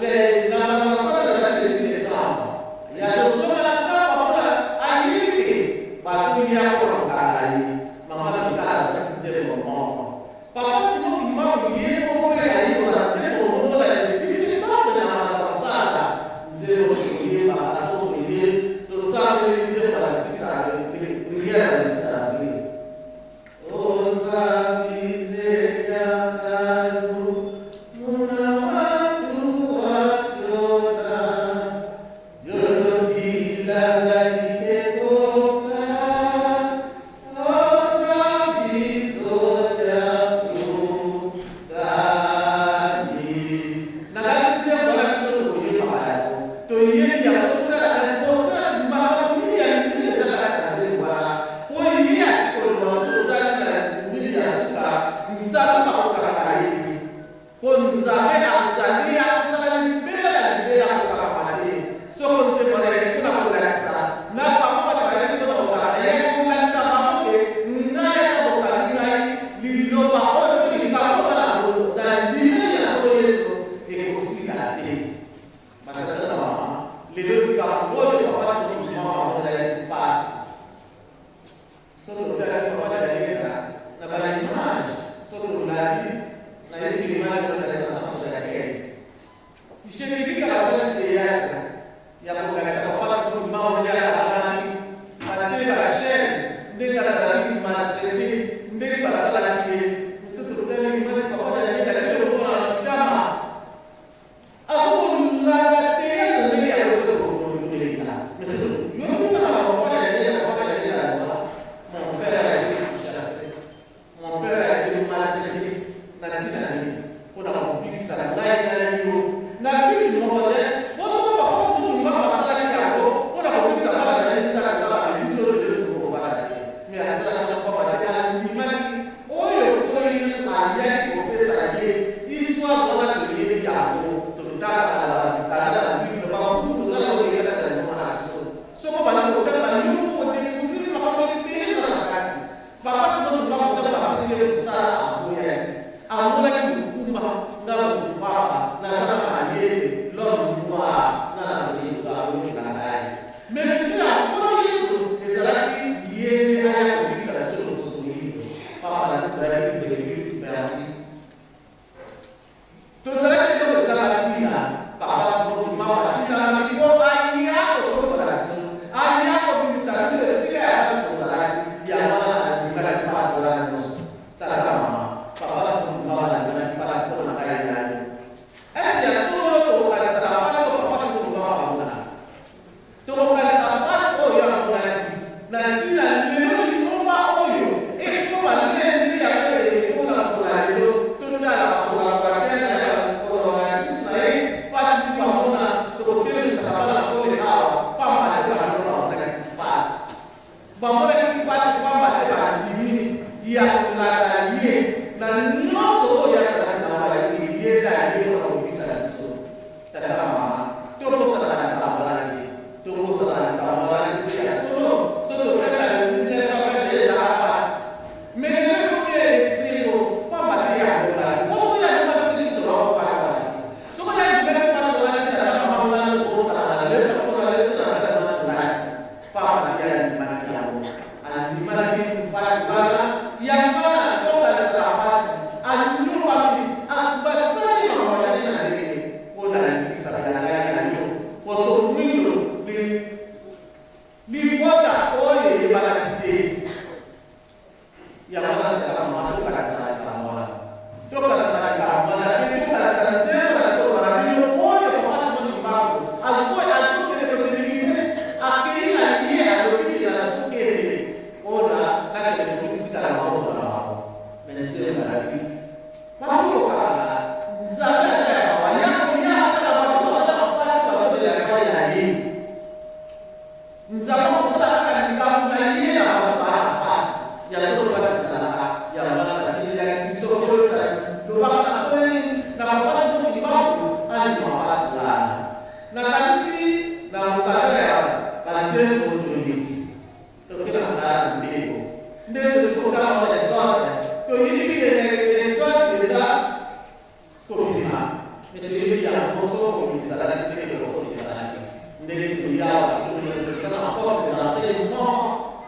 Le na masala ezalaki le 10 septembre ya kozonga kaka mpona ayebi ke bazoya mpona kokanga ye. Mama Mikala azalaki nzembo moko. Papa Simon Kimbangu ye moko mpe aye kozala nzembo moko na le 10 septembre na Mbanza-Nsanda. Nzembo tokoyebaka soki toye tosambeli nzembo ya le 6 avril, prière ya le 6 avril. Toyebi yango, totala importance makambo nini ya minene eza na kati na nzembo wana. Po ye asi koloba soki totali na minute ya suka, Nzambe akokanga ye te. Po Nzambe azali akozala libela na libela akokangama te. Soko nzembo na ye pona kolakisa na bango bato bayaki pona kokanga ye, kolakisa bango ke ngai ata bokangi ngai, liloba oyo to likambo nga na ndimeli na Nkolo Yesu ekosila te. Ba tata na ba mama, lelo likambo oyo papa Simon Kimbangu amonelaki mpasi. Soki totali papa Diangienda na ba image, soki tolandi, nayebi ke image wana ezali na centre d'accueil. Jebinika basali theatre ya kolakisa papa Simon Kimbangu ndenge akangamaki, batie ba chaine ndenge azalaki maltraite, ndenge basalaki ye. Soki totali image papa Diangienda atie lokola na litama. Azokolanda theatre ndenge ya kosa koleka. Mais yo kuna na papa ya ye, papa ya ye aloba, mon père a été chassé, mon père a été maltraité. Na ntina nini? Mpona kobikisa ngai na yo. Na but moko te. Bonso papa Simon Kimbangu asalaki yango mpona kobikisa bana na ye misato kaka, mais biso lelo tokobala te. Mais asalaki yango pamba te andimaki Oyo Nkolo Yesu ayaki kopesa ye, histoire wana toyebi yango, totangaka na ba mikanda na bible, ba buku toza na yango ebele kati na lingomba na biso. Soki obandi kotanga yo moko oko decouvrir makambo ebele eza na kati. Papa Simon Kimbangu tango bapesi ye mosala aboyaki. Amonaki mokumba nga mutu pamba naza na mayele l'homme noir nga nakoyokela ngai. Mais mission ya Nkolo Yesu ezalaki ye nde aya kobikisa biso loposo moyindo. Pamba te tozalaki brebis perdu. Tozalaki eloko ezanga ntina. Papa Simon Kimbangu atindamaki mpo aya kotombola biso, aya kobimisa biso esika ya pasi tozalaki. Yango wana andimaki pasi wana nyonso. Tata, mama, Papa Simon Kimbangu andimaki pasi mpo na ngai na yo. Est-ce ya solo tokokanisa ba pasi oyo Papa Simon Kimbangu amona? Tokokanisa mpasi oyo amonaki na ntina lelo lingomba oyo ekoma ndenge yango ekoma na mokolo ya lelo. Totala ba collaborateurs na ye, ba collaboratrices na ye, mpasi nini bamona. Tokotelemisa bana pole awa pamba te bango bamonaki mpasi. Bamonaki mpasi pamba te bandimi ya kolanda ye na nyonso oyo azalaki na yango, bayebi ye nde aye mpo na kobikisa biso. Tata na mama, tobosana likambo wana te. Tobosana likambo wana te, soki ya solo, soki totali na 1920 ezalaka mpasi. Mais lelo ekomi ya esengo pamba te alongaki. Po soki alongaki te biso tolongaki wana te. Soki andimaki mpasi wana te, tata na mama wana tokosana na lelo, tokosana lelo, tozala na tata na tolati. Pamba te andimaki yango. Andimaki mpasi wana. Yango wana tokanisa mpasi. Anyokwami. Basali makambo ya ndenge na ndenge mpo na libikisaka ya ngai na yo. Poso mwindo, li, libota oyo eyebanaki te. Yango wana tata mama tokanisa na likambo wana. Tokanisa na likambo wana mpe tokanisa nzembo na solo na bino oyo papa Simon Kimbangu azokende azokende koselimite akei na ye alobi ke nazokende mpona nakende komisika na maboko na bango. Me nzembo nalobi bakoki kokanga Nzambe aza ya mawa ya koya kaka bato baza na mpasi bazolela epai na ye. Nzambe akosala kaka likambo na ye na bato baa na mpasi ya solo. Mpasi ezalaka yango wana batindelaki biso koyebisa lobaka na koli na bapasi soki Kimbangu andima mpasi wana. Nakanisi na mokanda ya banzembo toleki toke na mokanda na mibeko nde tosi kotanga wana Exode, toyebi ke Exode eza kobima. Me toyebi yango soko kobimisalaki seke tokokotisalaki ndenge toyawa biso nyonso toza na porte d'entrée moko,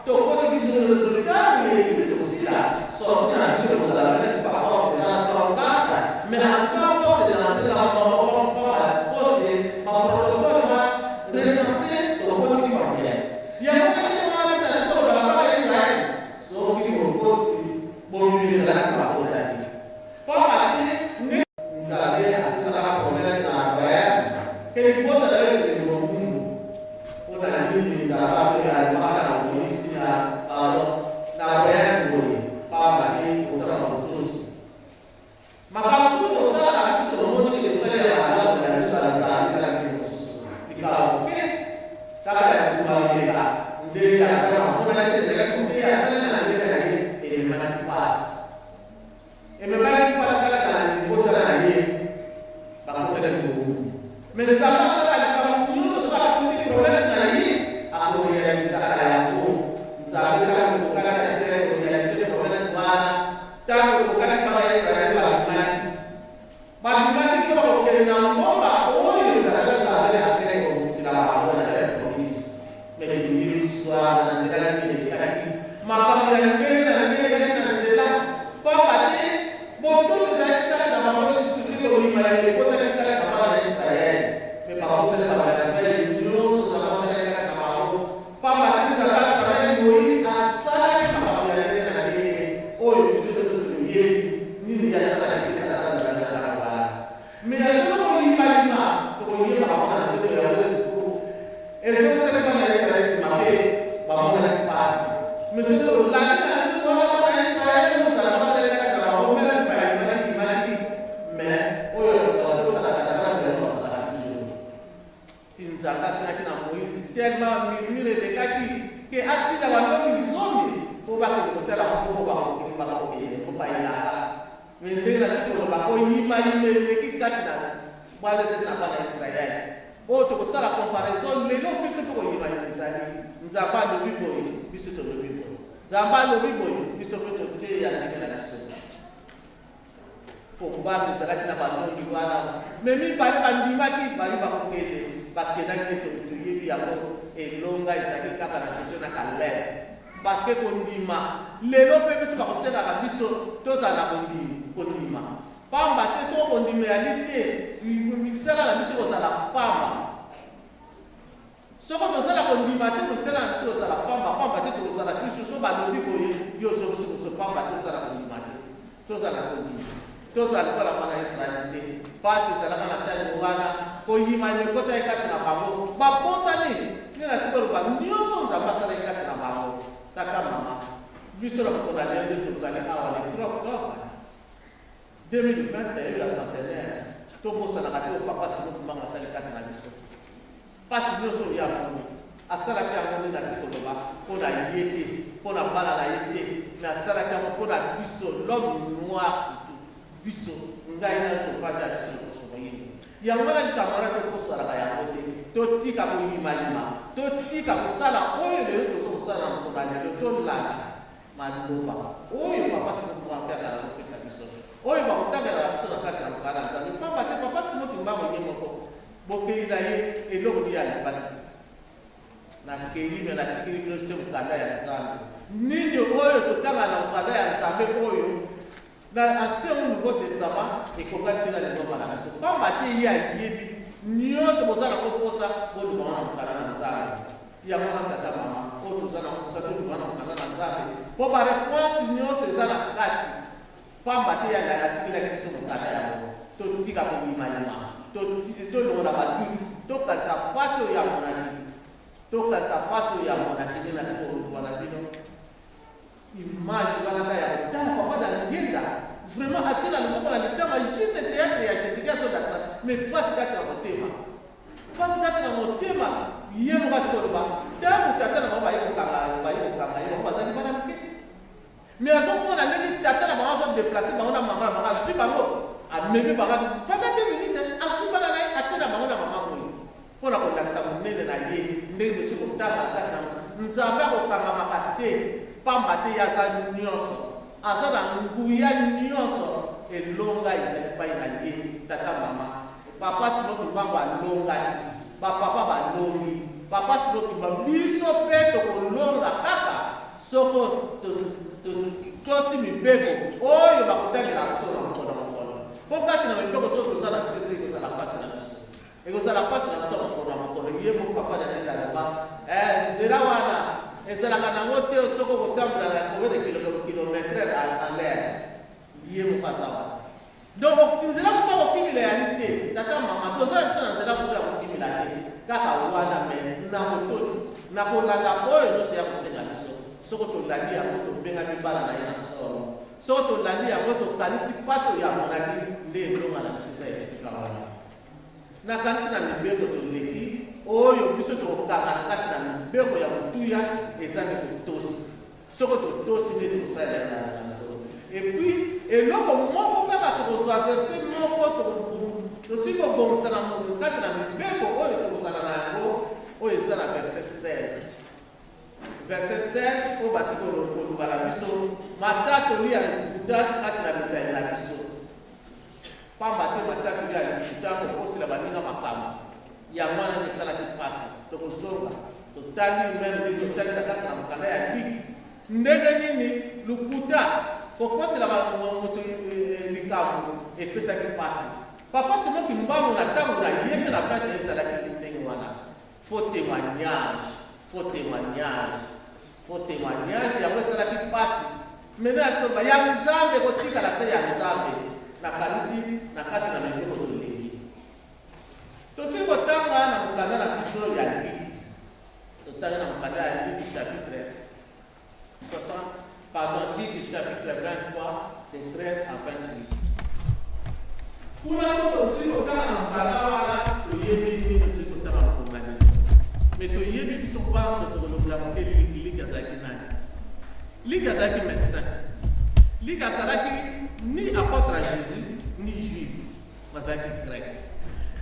tokoti biso nyonso. Ntango église kosila, sortie na biso ekozala neti ba porte eza 3 4, mais en tout cas porte d'entrée eza moko po te ba protocole ma recensé, tokoti problème yango kaka wana. Na soko balabala ya Israel, soki bokoti bobimi, ezalaki bakotaki, pamba te nde Nzambe apesaka promesse na Abraham ke libota na yo ekende mobumbu. Mpona nini Nzambe ape alobaka na Moïse, na, pardon, na Abraham boye? Pamba te kosala botosi makambo soki tosalaka biso, tomoni ke tosalela malamu na biso ya Nzambe, ezalaki mosusu likambo mpe kaka ya kobaleka ndenge Abraham amonaki ezalaki mobe, asali na ndenge na ye, ememaki mpasi, ememaki mpasi kaka na libota na ye, bakotaki mobulu. Me Nzambe asala likambo nyonso, soki apesi promesse na ye, akorealisaka yango. Nzambe ntango ekokaki, asilaki koréaliser promesse wana. Ntango ekokaki, bana ya Israele babimaki, babimaki mpo kokende na mboka oyo Tata Nzambe asilaki kobongisela bango na terre promise. Me toyebi histoire na nzela nini elekaki, makambo ya ndenge na ndenge elekaki na nzela, pamba te botosi ezalaki kati na bango lisusu te. Koyima ekotaki kati na bana ya Israele, mpe bakosali bamerveille nyonso Nzambe asalaki kati na bango, pamba te Nzambe à travers Moïse asalaki makambo ya ndenge na ndenge oyo biso nyonso toyebi nini asalaki te. Tata Nzambe na ntango wana, me soki koyimayima, tokoyeba bango na nzembo ya Yesu ezongisaki bana ya Israele nsima mpe bamonaki mpasi. Me soki tolandi na biso wana, bana ya Israele oyo Nzambe asalaki kati na bango, mpe nsima bayimaki yimaki, me oyo batosaka Tata Nzambe bakozalaka toujours. Nzambe asalaki na Moïse, tellement murmure elekaki ke atinda bandoki 10 mpo bakende kotala moko bakokende mpo bayelaka. Me ndenge na siki koloba, koyimayima eleki kati na bwana ezali na bana ya Israele. Oyo tokosala comparaison lelo, biso mpe koyimayima ezali. Nzambe alobi boye, biso tolobi boye. Nzambe alobi boye, biso mpe toteya ndenge na biso. Komba ezalaki na balongi wana, me mibale bandimaki, bayi bakokende, bakendaki te. Toyebi yango, elonga ezalaki kaka na Josue na Kaleb, parce que kondima. Lelo mpe biso bakosengaka biso tozala na kondima, kondima, pamba te soko kondima eyali te, misala na biso kozala pamba. Soko tozala kondima te, mosala na biso kozala pamba, pamba te tokozala biso so balobi boye, yo ozongisi boso, pamba te ozala kondima te. Tozala kondima, tozala lokola bana ya Israele te. Pasi ezalaka na ntango wana, koyima ekotaki kati na bango, babosani nde na sikoloba nyonso Nzambe asalaki kati na bango. Tata, mama, biso na mokolo ya lelo nde tozali awa le 3 octobre 2021 ya centenaire, tobosanaka te papa Simon Kimbangu asali kati na biso. Mpasi nyonso oyo amoni, asalaki yango nde nasi koloba mpo na ye te, mpo na bana na ye te, me asalaki yango mpo na biso, l'homme noir surtout, biso, ngai na tovandi ya biso loposo moyindo. Yango wana likambo wana tokosalaka yango te. Totika koyimayima, totika kosala oyo lelo toza kosala na mokolo ya lelo. Tolanda maloba oyo papa Simon Kimbangu Mpiaka azopesa biso, oyo bakotangelaka biso na kati ya mokanda ya Nzambe, pamba te papa Simon Kimbangu ye moko, bokei na ye, eloko nini alobaki? Nakei, me natikeli bino se mokanda ya Nzambe. Nini oyo totanga na mokanda ya Nzambe oyo na Ancien ou Nouveau Testament ekokani te na lingomba na biso, pamba te ye ayebi nyonso. Boza na koposa, boluka wana mokanda na Nzambe. Yango wana, tata, mama, oyo toza na koposa, toluka wana mokanda na Nzambe, mpo baréponse nyonso eza na kati, pamba te yanga atikelaki biso mokanda yango. Totika koyimayima, tolongola badoute, tokanisa mpasi oyo amonaki, tokanisa mpasi oyo amonaki. Nde na sikoluka na bino image wana kaka ya kotala papa na ngenda, vraiment atie na loboko na litama, juste théâtre ya Jésus azolakisa, mais mpasi kati na motema, mpasi kati na motema. Ye moko asi koloba, ntango tata na bango baye kokanga, baye kokanga ye, bango bazalaki bana mike, mais azomona ndenge tata na bango azodéplacer bango na mama na bango, azwi bango, amemi bango pendant 2 minutes, azwi bana na ye, ate na bango na mama moyi, mpo na kolakisa monene na ye. Ndenge tosi kotanga na kati na Nzambe, akokangamaka te, pamba te ye aza nyonso, aza na nguya nyonso. Elonga ezali pai na ye. Tata, mama. Papa Simon Kimbangu alongaki, ba papa balongi, Papa Simon Kimbangu, biso mpe tokolonga kaka soko totosi mibeko oyo bakotangela biso na mokolo na mokolo. Mpo kati na mibeko soki toza na biso te, ekozala mpasi na biso. Ekozala mpasi na biso mokolo na mokolo. Ye moko Papa Daniel aloba, eh, nzela wana ezalaka nango te soki okotambola na combien de kilomètre à l'heure. Ye moko aza wana. Donc nzela mosusu ya kokimela eyali te. Tata mama, toza na biso na nzela mosusu ya kokimela te, kaka wana mais na botosi, na kolanda oyo nyonso ye akosenga biso. Soko tolandi yango, tobengami bana na ye na solo. Soko tolandi yango, tokanisi mpasi oyo ye amonaki, nde elonga na biso eza esika wana. Nakanisi na mibeko toleki, oyo biso tokokanga na kati na mibeko ya motuya eza nde botosi. Soko totosi nde tokosalela elaka na solo. Et puis eloko moko kaka tokozwa verset moko tosili kobongisa na kati na mibeko oyo tokozala na yango oyo eza na verset 16. Verset 16 oyo basi koloba na biso matatoli ya lokuta kati na bizaleli na biso. Pamba te matatoli ya lokuta kokosela baninga makambo yango wana nde esalaki mpasi. Tokozonga totali meme ndenge totali na kati na mokanda ya Luc ndenge nini lokuta kokosela moto likambo epesaki mpasi. Papa Simon Kimbangu na ntango na ye mpe na 21 ezalaki ndenge wana. Faux temoignage, faux temoignage, faux temoignage yango esalaki mpasi. Meme ya solo ya Nzambe kotikala se ya Nzambe. Nakanisi na kati na mibeko toleki. Tosili kotanga na mokanda na biso ya Luc. Totangi na mokanda ya Luc chapitre 60, pardon, Luc chapitre 23 de 13 à 28. Kuna soki tozali kotanga na mokanda wana, toyebi nini tozali kotanga ngonga nini. Mais toyebi biso banso tokolobela moke Luc. Luc azalaki nani? Luc azalaki medecin. Luc azalaki ni apôtre ya Jésus ni juif, azalaki grec.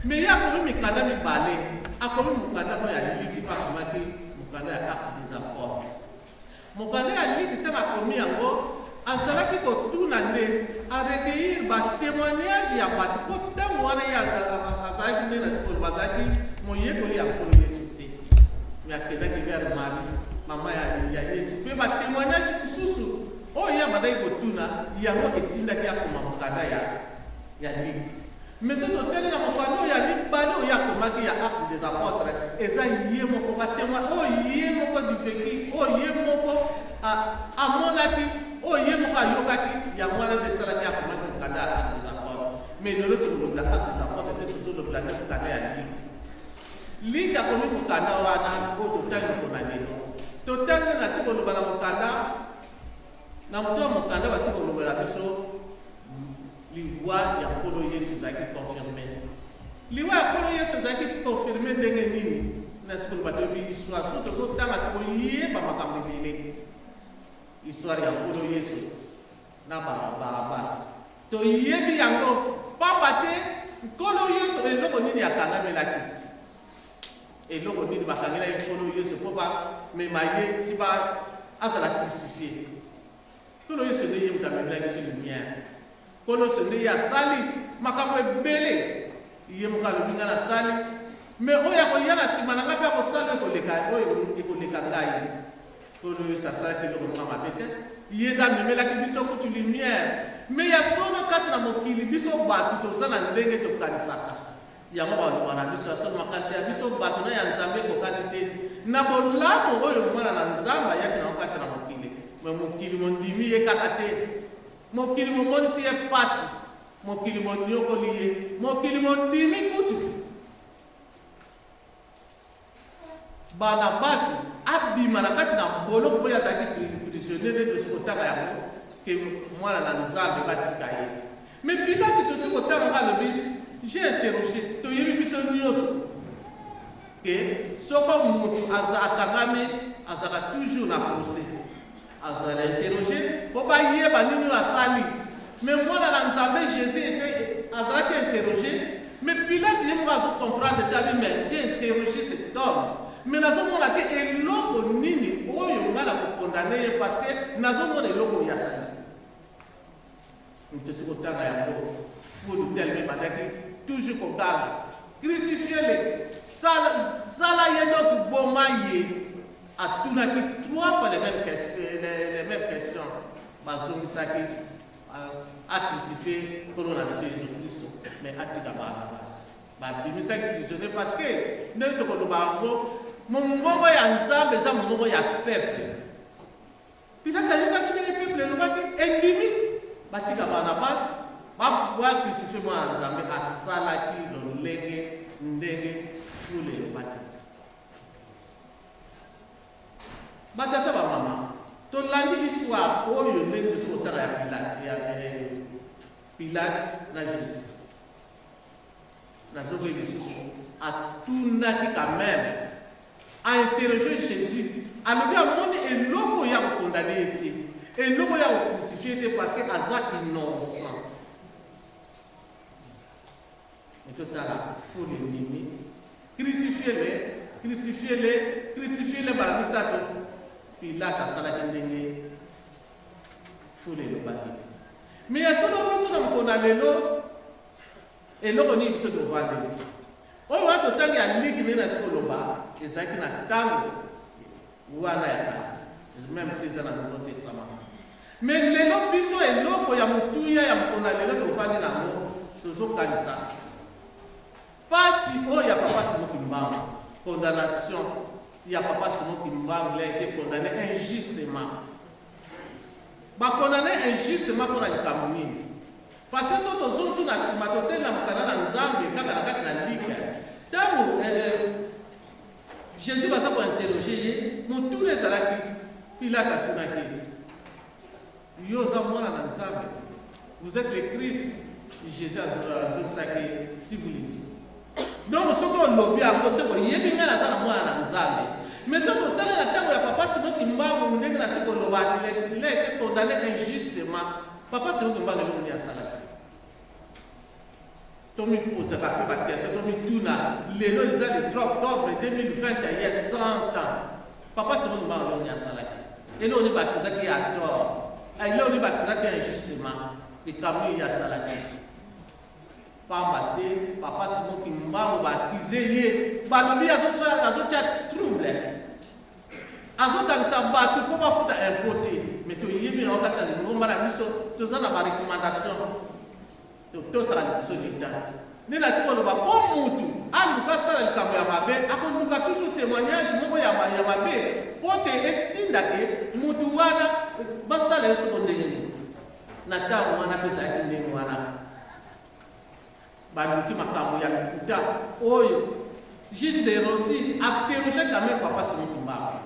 Mais ye akomi mikanda mibale, akomi mokanda oyo ya Luc mpe akomaki mokanda ya Actes des Apôtres. Mokanda ya Luc ntango akomi yango, azalaki kotuna nde a recueillir ba temoignages ya bato mpo ntango wana ye azalaki nde na sikolo azalaki moyekoli ya Nkolo Yesu te. Mais akendaki vers Marie, mama ya Yesu, mpe ba temoignages mosusu oyo ye abandaki kotuna, yango etindaki akoma mokanda ya Luc. Mais soki totali na mokanda oyo ya mibale oyo akomaki ya Actes des Apôtres, eza ye moko ba temoin oyo ye moko du vécu, oyo ye moko amonaki, oyo ye moko ayokaki, yango wana nde esalaki akomaki mokanda ya Actes des Apôtres. Mais lelo tokolobela Actes des Apôtres te, tozolobela nde mokanda ya Luc. Luc akomi mokanda wana oyo totangi mokolo na lelo. Totangi na si koloba na mokanda na moto ya mokanda basi kolobela biso Liwa ya Nkolo Yesu ezalaki confirme. Liwa ya Nkolo Yesu ezalaki confirme ndenge nini? Na sikoyo bato yebi histoire, soki tozotanga tokoyeba makambo ebele. Histoire ya Nkolo Yesu na Barabas toyebi yango pamba te Nkolo Yesu eloko nini akangamelaki? Eloko nini bakangelaki Nkolo Yesu mpo bamema ye ti ba azala crucifie? Nkolo Yesu nde ye moto amemelaki biso lumière. Nkolo Yesu nde ye asali makambo ebele. Ye moko alobi ngai nasali, mais oyo akoya na nsima na ngai mpe akosala ekoleka oyo ekoleka ngai. Nkolo Yesu asalaki eloko moko mabe te. Ye nde amemelaki biso kutu lumière. Mais ya solo kati na mokili biso bato toza na ndenge tokanisaka. Yango baloba na biso ya solo, makanisi ya biso bato na ya Nzambe ekokani te. Na bolamu oyo Mwana na Nzambe ayaki na yango kati na mokili, me mokili mondimi ye kaka te. Mokili momonisi ye pasi, mokili moniokoli ye, mokili mondimi kutu Barnabasi abima na kati na boloko oyo azalaki prisonnier nde tosi kotanga yango ke mwana na Nzambe batika ye. Mais Pilate tosi kotanga nga alobi j'ai interrogé toyebi biso nyonso ke soko mutu aza akangami azalaka toujours na procès azala interroge mpo bayeba nini oyo asali. Mais mwana na Nzambe Jésus était azalaki interroge, mais Pilate ye moko azo comprendre te abi mais j'ai interrogé cet homme mais nazomona te eloko nini oyo ngai nakokondane ye parce que nazomona eloko oyo asali. Moto soki otanga yango fulu teleme ebandaki toujours. toujours koganga crucifie-le, sala, sala ye donc boma ye. Atunaki trois fois les mêmes questions, les mêmes questions. Bazongisaki acrucifie nkolo na biso Yesu Kristo, mais atika Barnabas. Babimisaki prisonnier parce que ndenge tokoloba yango, mongongo ya Nzambe eza mongongo ya peuple. Pilate ayokaki ndenge peuple elobaki, endimi batika Barnabas, bacrucifie mwana Nzambe. Asalaki lolenge ndenge foule elobaki. Batata, bamama, tolandi histoire oyo ndenge tosi kotala ya Pilate, ya Pilate na Jésus. Nazokoyi lisusu, atunaki quand même, ainterroge Jésus, alobi amoni eloko ya kokondane ye te, eloko ya kocrucifie te, parce que aza innocent. Mais totala foule endimi: crucifie-le, crucifie-le, crucifie-le, mbala misato. Pilate asalaki ndenge foule elobaki. Mais ya solo, biso na mokolo na lelo, eloko nini biso tovandeli? Oyo wana totangi ya ligi, ndenge na sikoloba, ezalaki na ntango wana ya kala, même si eza na Nouveau Testament. Mais lelo biso, eloko ya motuya ya mokolo na lelo tovandi nango, tozokanisa pasi oyo ya papa Simon Kimbangu, condamnation ya papa Simon Kimbangu. Il a été condamné injustement. Bakondamne injustement mpona likambo nini? Parce que so tozongi na nsima, totenga mokanda na Nzambe kaka na kati na Ligue, ntango Jésus baza kointerroge ye, motuna ezalaki, Pilate atunaki: yo oza mwana na Nzambe? Vous êtes le Christ? Jésus azongisaki: si vous le dites. Donc soki olobi yango, soki oyebi ngai naza na mwana na Nzambe. Mais soki otali na ntango ya papa Simon Kimbangu, ndenge na siki oloba, il a été condamné injustement. Papa Simon Kimbangu, eloko nini asalaki? Tomipozaka mpe baquestion, tomituna. Lelo eza le 3 octobre 2020, ya 100 ans. Papa Simon Kimbangu, eloko nini asalaki? Eloko nini bakizaki ya tort? Eloko nini bakizaki injustement? Likambo nini asalaki? Pamba te papa Simon Kimbangu, baakize ye, balobi azotia trouble, azotangisa bato mpo bafuta impôt te. Mais toyebi na kati ya lingomba na biso, toza na barecommandation, totosaka liboso leta. Nde na sikoyo oloba, mpo mutu aluka asala likambo ya mabe, akoluka toujours témoignage moko ya mabe mpo te etindake mutu wana basala ye soko ndenge nini. Na ntango wana mpe ezalaki ndenge wana, baluki makambo ya lokuta oyo. Juge de Rossi interrogeait quand même papa Simon Kimbangu,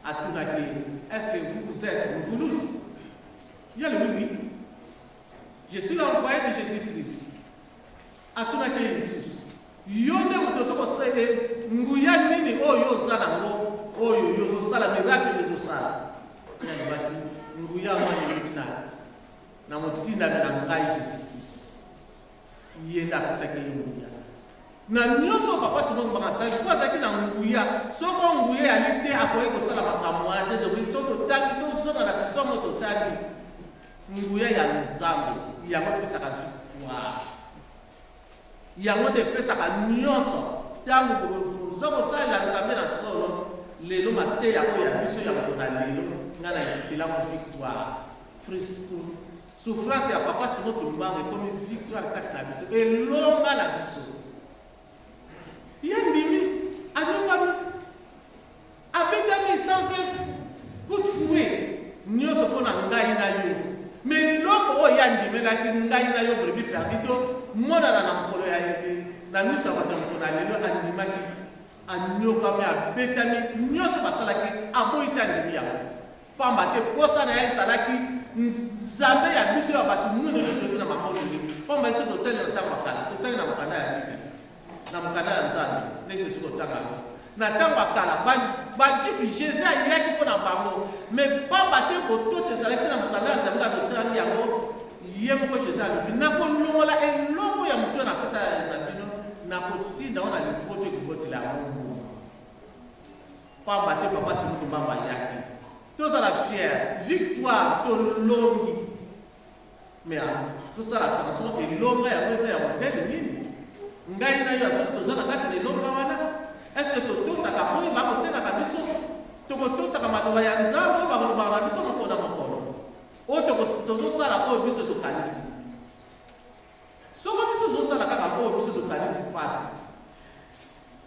atunaki: est-ce que vous, vous êtes Mvuluzi? Ye alobi: oui, je suis l'envoyé de Jésus-Christ. Atunaki ye lisusu: yo nde moto ozo kosala, nguya nini oyo oza nango, oyo yo ozosala miracle oyo ozosala? Ye alobaki: nguya wana euti na motindami na ngai Jésus-Christ, ye nde apesaki ye nguya na nyonso. Papa Simon Kimbangu asali mpo azalaki na nguya. Soko nguya eyali te, akoki kosala makambo wana te. Tobi so totangi, tozonga na bisomo, totangi nguya ya Nzambe, yango epesaka victoire, yango nde epesaka nyonso ntango oza kosalela Nzambe na solo. Lelo mateya oyo ya biso ya moto na lelo, ngai na esilango victoire. Souffrance ya papa Simon Kimbangu ekomi victoire kati na biso, elonga na biso. Ye ndimi, anyokami, abetami 120 coup de fouet, nyonso mpo na ngai na yo. Mais eloko oyo ye andimelaki ngai na yo, brebis perdues, to monana na mokolo ya na miso ya bato ya mokolo na lelo. Andimaki, anyokami, abetami, nyonso basalaki, aboyi te, andimi yango, pamba te posa na ye ezalaki Nzambe ya biso ya bato mwindu nde toyoki na makololi. Pamba biso totali na ntango ya kala, totali na mokanda ya Bible, na mokanda ya Nzambe, ndenge tosi kotanga yango, na ntango ya kala bajuif, Jésus ayaki mpo na bango. Mais pamba te botosi ezalaki na mokanda ya Nzambe, kaka totangi yango, ye moko Jésus alobi: nakolongola eloko ya moto napesa na bino, nakotinda ngo na liboto ekobotela yango mbuma. Pamba te papa Simon Kimbangu ayaki, tozala fier, victoire, tolongi. Mais tosala attention, elonga yango eza ya modèle nini? Ngai na yo ya solo toza na kati na elonga wana? Est-ce que totosaka oyo bakosengaka biso? Tokotosaka maloba ya Nzambe oyo bakolobaka na biso mokolo na mokolo? Oyo tozosala oyo biso tokanisi? Soko biso tozosala kaka oyo biso tokanisi, mpasi.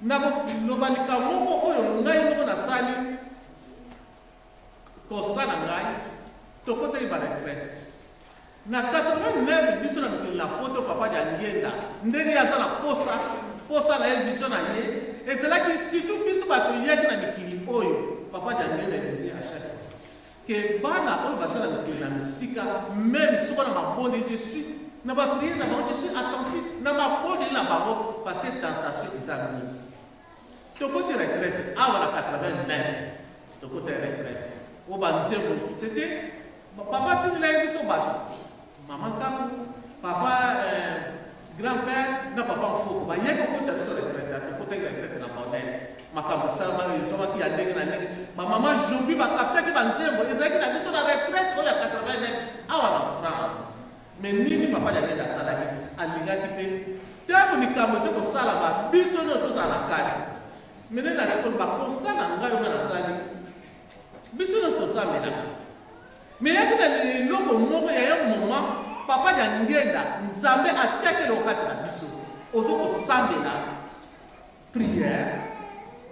Nakoloba likambo moko oyo ngai moko nasali constat na ngai. Tokotaki ba retraite na 89, biso na mikili na Poto. Papa Diangienda, ndenge ye aza na posa posa na ye, vision na ye ezalaki surtout biso bato yaki na mikili oyo. Papa Diangienda disait à chaque fois que bana oyo baza na mikili na misika, même soko na mabondeli, je suis na baprière na bango, je suis attentif na mabondeli na bango, parce que tentation eza mingi. Tokoti retraite awa na 89, tokota retraite oyo banzembo, c'était papa tindela ye biso bato, mama Nkaku, papa grand père na papa Mfoko, bayaki kokotisa biso retraite. Tokotaki retraite na modèle makambo esalama, ezwamaki ya ndenge na ndenge. Bamama Jobi bakaptaki banzembo ezalaki na biso na retraite oyo ya 89 awa na France. Mais nini papa Diangienda asalaki? Alingaki mpe ntango likambo eza kosalama, biso nyonso tozala na kati. Mais nde nasikoyo baconstat na ngai oyo nasali, biso nyonso tosambelaka, mais yaki na eloko moko ya yo moment papa Diangienda, Nzambe atiaki eloko kati na biso. Ozo kosambela prière,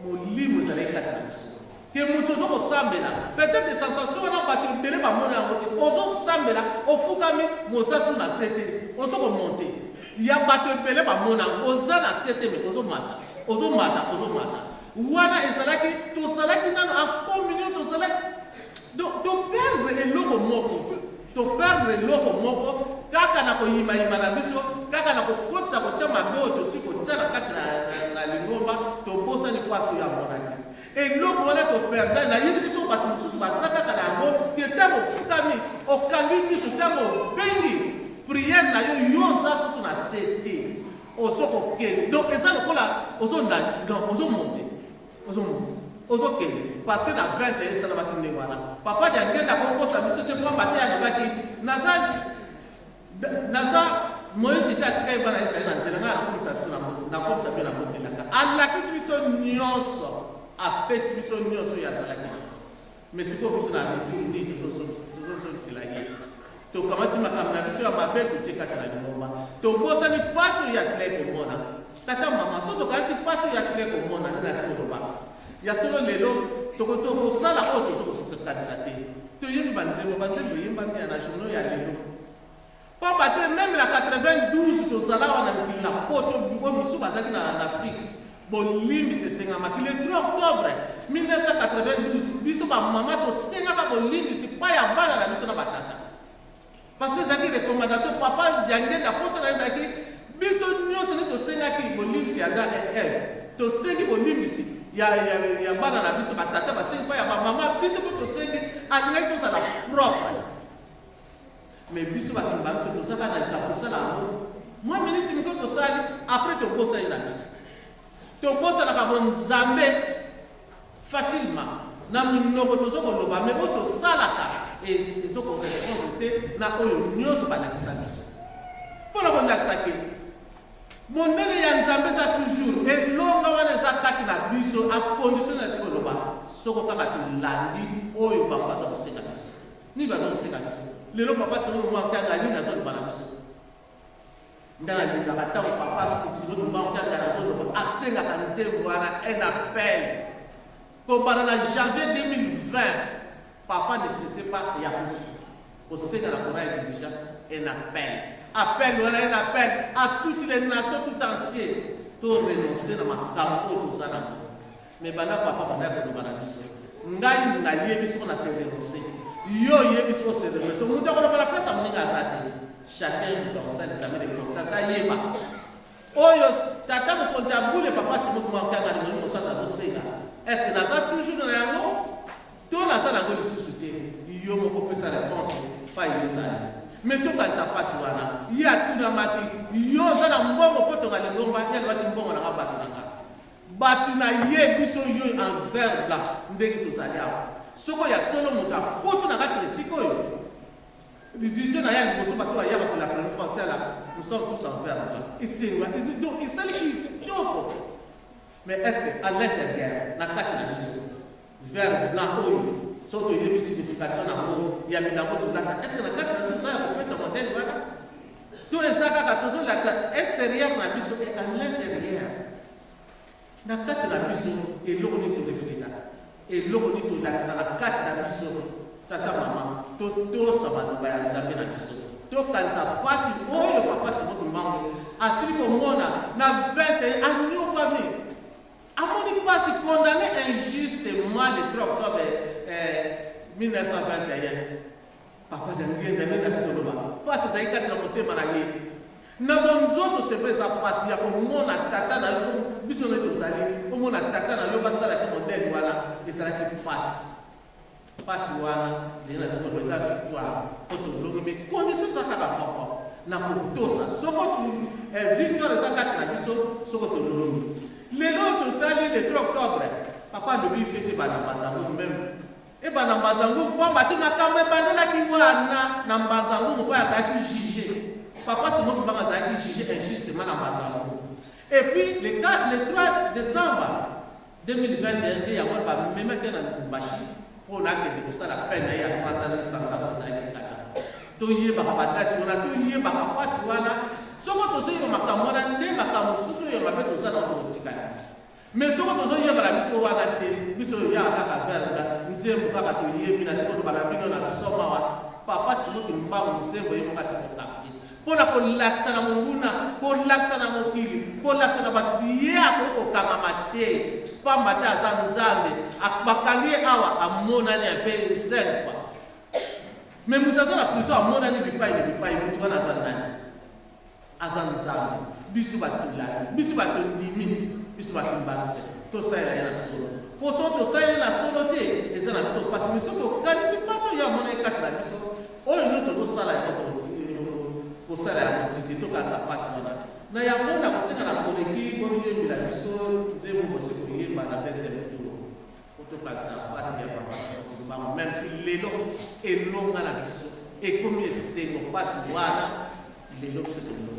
molimo ezalaki kati na biso ke moto ozo kosambela, peut-être sensation wana bato ebele bamona yango te. Ozosambela, ofukami, mozasu na se te, ozo komonte. Ya bato ebele bamona yango, oza na se te, mais ozomata, ozomata, ozomata. Wana ezalaki, tozalaki nano en communion, tozalaki. Donc toperdre eloko moko, toperdre eloko moko kaka na koyimayima na biso, kaka na kokotisa, kotia mabe oyo tosi kotia na kati na lingomba. Tobosani kwasi oyo amonaki eloko wana toperdre. Nayebi te soki bato mosusu baza kaka na yango ke ntango ofukami, okangi miso, ntango obengi prière na yo, yo oza susu na se te, ozo kokende. Donc eza lokola ozonda, donc ozomonte, ozomonte, ozokende, parce que na 21 esalamaki ndenge wana. Papa Diangienda akokosa biso te, pamba te alobaki: Naza Moïse te atikaki bana Israele na nzela, ngai nakomisa biso nakomisa bino na bokelaka." Alakisi biso nyonso, apesi biso nyonso oyo azalaki. Mais sikoyo biso na retour nini tozozongisela ye? Tokamati makambo na biso ya mabe, totie kati na lingomba, tobosani mpasi oyo asilaki komona. Tata, mama, so tokanisi mpasi oyo asilaki komona, nde nasi koloba ya solo, lelo tokosala oyo tozokokanisa te. Toyembi banzembo, banzembo eyembami ya na journée ya lelo, pamba te même na 92 tozala wana mikili na Poto, oyo mosusu bazalaki na Afrique. Bolimbisi esengamaki le 3 octobre 1992. Biso bamama tosengaka bolimbisi pa ya bana na biso na batata, parce que ezalaki recommandation papa Diangienda. Mposa na ezalaki biso nyonso nde tosengaki bolimbisi ya Adam et Eve, tosengi bolimbisi ya bana na biso, batata basengi mpa ya bamama, biso mpo tosengi. Alingaki tozala propre, mais biso bato ba biso tozaka na likambo kosala yango mwa miniti miko, tosali, après tobosani na biso. Tobosanaka bonzambe facilement. Na minoko toza koloba, mais oyo tosalaka ezokorespondre te na oyo nyonso balakisa biso. Mpona kolakisa ke monene ya Nzambe eza toujours, elonga wana eza kati na biso, à condition na esi koloba, soko kaka tolandi oyo bango baza kosenga biso. Nini baza kosenga biso lelo? Papa Simon Mwa nini azoloba na biso? Nde alingaka ntango papa Simon Mwa Ntanga azoloba, asengaka nzembo wana, un appel. Kobanda na janvier 2020, papa ne cesse pas ya kosenga na chorale dirigeant un appel. Appel wana, un appel à toutes les nations tout entier, to renoncer na makambo oyo toza nango. Mais banda papa banda koloba na biso, ngai nayebi soko na se renoncer, yo oyebi soko se renoncer. Moto akoloba na place ya moninga aza te. Chacun moto akosala examen de conscience, ayeba oyo tata mokonzi ya bule, papa Simon Kimbangu Kiangani, Molimo Santu azosenga. Est ce que naza toujours na yango to naza nango lisusu te? Yo moko opesa réponse pa yo ozali. Mais tokanisa mpasi wana ye atunamaki: "Yo oza na mbongo mpo tonga lingomba?" Ye alobaki: "Mbongo nanga, bato na nga." Bato na ye, biso yo en vert blanc ndenge tozali awa. Soko ya solo moto akoti na kati na esika oyo. Vision na ye ya liboso bato bayaka kolakela mpo batala nous sommes tous en vert blanc. Esengo donc esali kitoko. Mais est-ce que à l'intérieur na kati na biso vert blanc oyo soki toyebi signification na yango ya bilango tolata est-ce que na kati na biso toza ya kopeta modèle wana to eza kaka tozolakisa extérieur na biso et à l'intérieur Na kati na biso, eloko nini torefletaka? Eloko nini tolakisaka na kati na biso? Tata, mama, totosa maloba ya Nzambe na biso. Tokanisa mpasi oyo Papa Simon Kimbangu asili komona na 21 anyokwami. Amoni mpasi condamné injustement le 3 octobre eh, 1921. Papa Diangienda nde nasi koloba pasi ezali kati na motema na ye na bonzoto c'est vrai eza pasi ya komona tata na yo biso nde tozali omona tata na yo basalaki modèle wana ezalaki pasi pasi wana ndenge nasi koloba eza victoire po tolongi mais condition eza kaka moko na kotosa soko eh, victoire eza kati na biso soko tolongi lelo totali le 3 octobre papa alobi fete bana bazango meme Ebanda Mbanza Ngungu pamba te makambo ebandelaki wana na Mbanza Ngungu mpo azalaki juge. Papa Simon Kimbangu azalaki juge injustement na Mbanza Ngungu. Et puis le 4, le 3 décembre 2021 nde yango bamemaki ye na Lubumbashi mpo na akende kosala peine na ye ya 30 ans sentence ezalaki kati. Toyebaka badati wana, toyebaka mpasi wana. Soko tozoyeba makambo wana nde makambo mosusu oyo ya mabe toza na yango tokotikala. Mais soko tozo yeba na biso wana te, biso yaka kaka verbe nzembo kaka toyebi na siko loba na bino na biso mawa papa Simon Kimbangu nzembo ye moko asiko te mpo na kolakisa na monguna, kolakisa na mokili, kolakisa na bato ye akoki kokangama te, pamba te aza Nzambe. Bakangi ye awa amonani mpe cinq fois, mais moto aza na prison amonani bipai na bipai, moto wana aza nani? Aza Nzambe. Biso bato tolandi, biso bato tondimi, biso bato mbakisa, tosalela ye na solo. Mpo soki tosaleli ye na solo te, eza na biso mpasi. Mais soki tokanisi mpasi oyo ye amonaki kati na biso, oyo nde tozosala yango, kosala yango site, tokanisa mpasi wana. Na yango nakosenga na koleki boyembela biso nzembo bosi koyemba na deuxième tour mpo tokanisa mpasi ya papa Kimbangu, même si lelo elonga na biso ekomi esengo mpasi wana Lelo biso tolongi.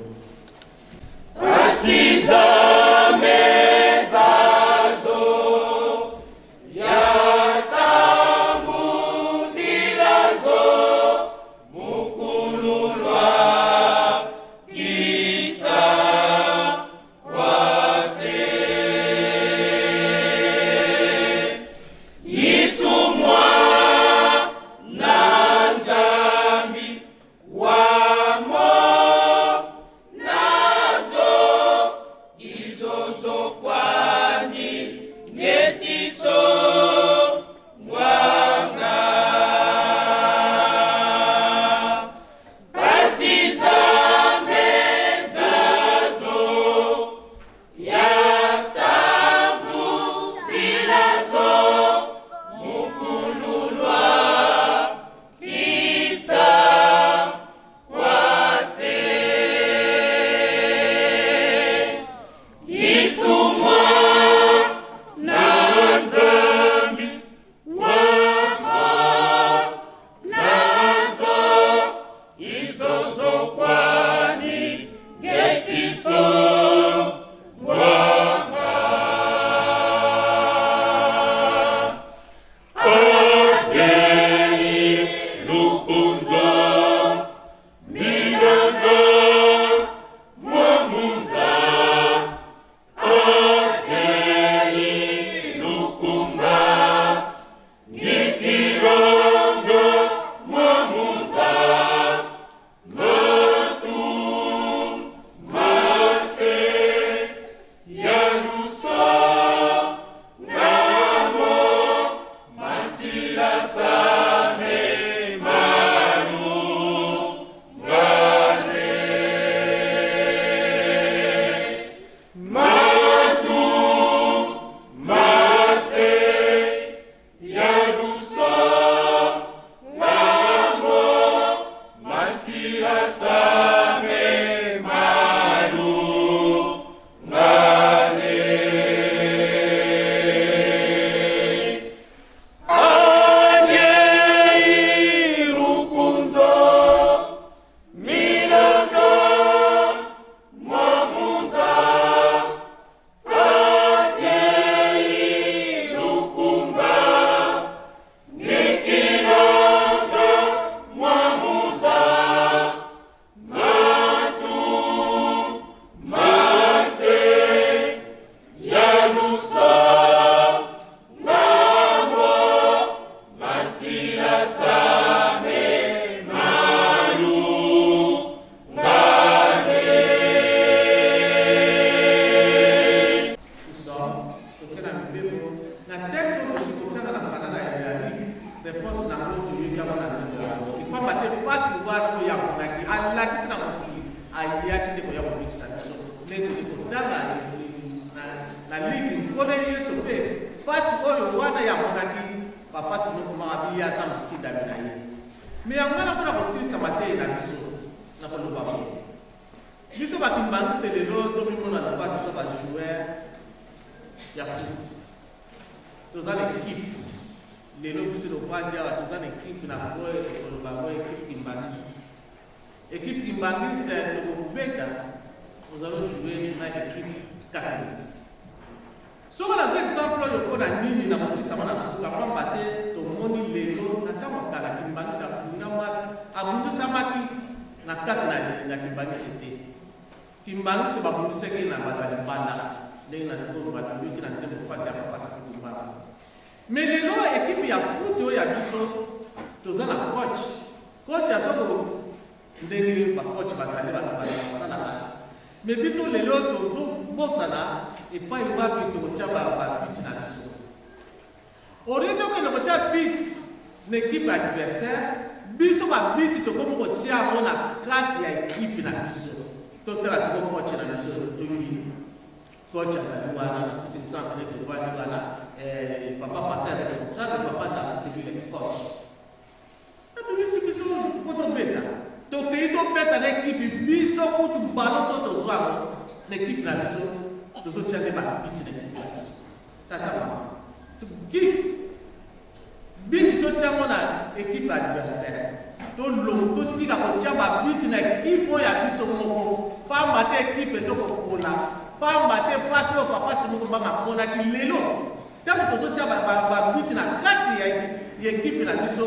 Papa Simon Kimbangu abi ye aza motindami na ye. Mais yango wana mpona kosilisa mateyi na biso, nakoloba boye. Biso ba kimbanguiste lelo tomimona lokola toza ba joueur ya foot. Toza na equipe. Lelo biso tovandi awa toza na equipe na boye tokoloba yango equipe kimbanguiste. Equipe kimbanguiste tokobeta ozali jouer na equipe catholique. Soki nazwi exemple oyo mpo na nini na kosilisa yango na suka, pamba te tomoni lelo na ntango ya kala Kimbanguiste abundisamaki na kati na Kimbanguiste te. Kimbanguiste babundisaki ye na bato ya libanda, ndenge na sikoyo bato toyoki na nzembo mpasi ya papa Simon Kimbangu. Mais lelo ekipe ya foot oyo ya biso toza na coach, coach aza ko ndenge ba coach bazali basalaka mais biso lelo tozobosana epai wapi tokotya ba but na biso. Au lieu tokende kotya but na ekipe adversaire, biso ba but tokomi kotya yango na kati ya ekipe na biso. Totala sikoyo coach na biso toyoki coach azali wana na pesi centre tovandi wana eh, papa pasteur responsable, papa Narcisse lui le coach. Abimisi biso mpo tobeta. Tokei tobeta na ekipe biso kutu ballon so tozwa yango na ekipe na biso tozotia nde babiti na ekipe na biso. Tata mama ki biti totia yango na ekipe adversaire tolongo totika kotia babiti na ekipe oyo ya biso moko pamba te ekipe ezokopola pamba te mpasi oyo papa Simon Kimbangu amonaki lelo Ntango tozotia babiti na kati ya ekipe na biso,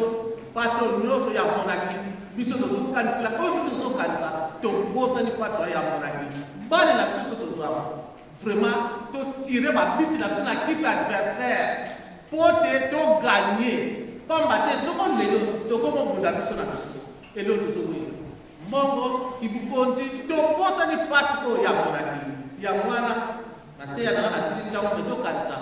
mpasi oyo nyonso ye amonaki, biso tozokanisela oyo biso tozokanisa, tobosani mpasi oyo ye amonaki. Bale na biso tozwaka vraiment totire babiti na biso na ekipe adversaire mpo te toganye, pamba te soko lelo tokomobunda biso na biso eloko tozoboyela mbongo kibukonzi, tobosani mpasi oyo ye amonaki. Yango wana Mateya na nga nasilisi yango me tokanisa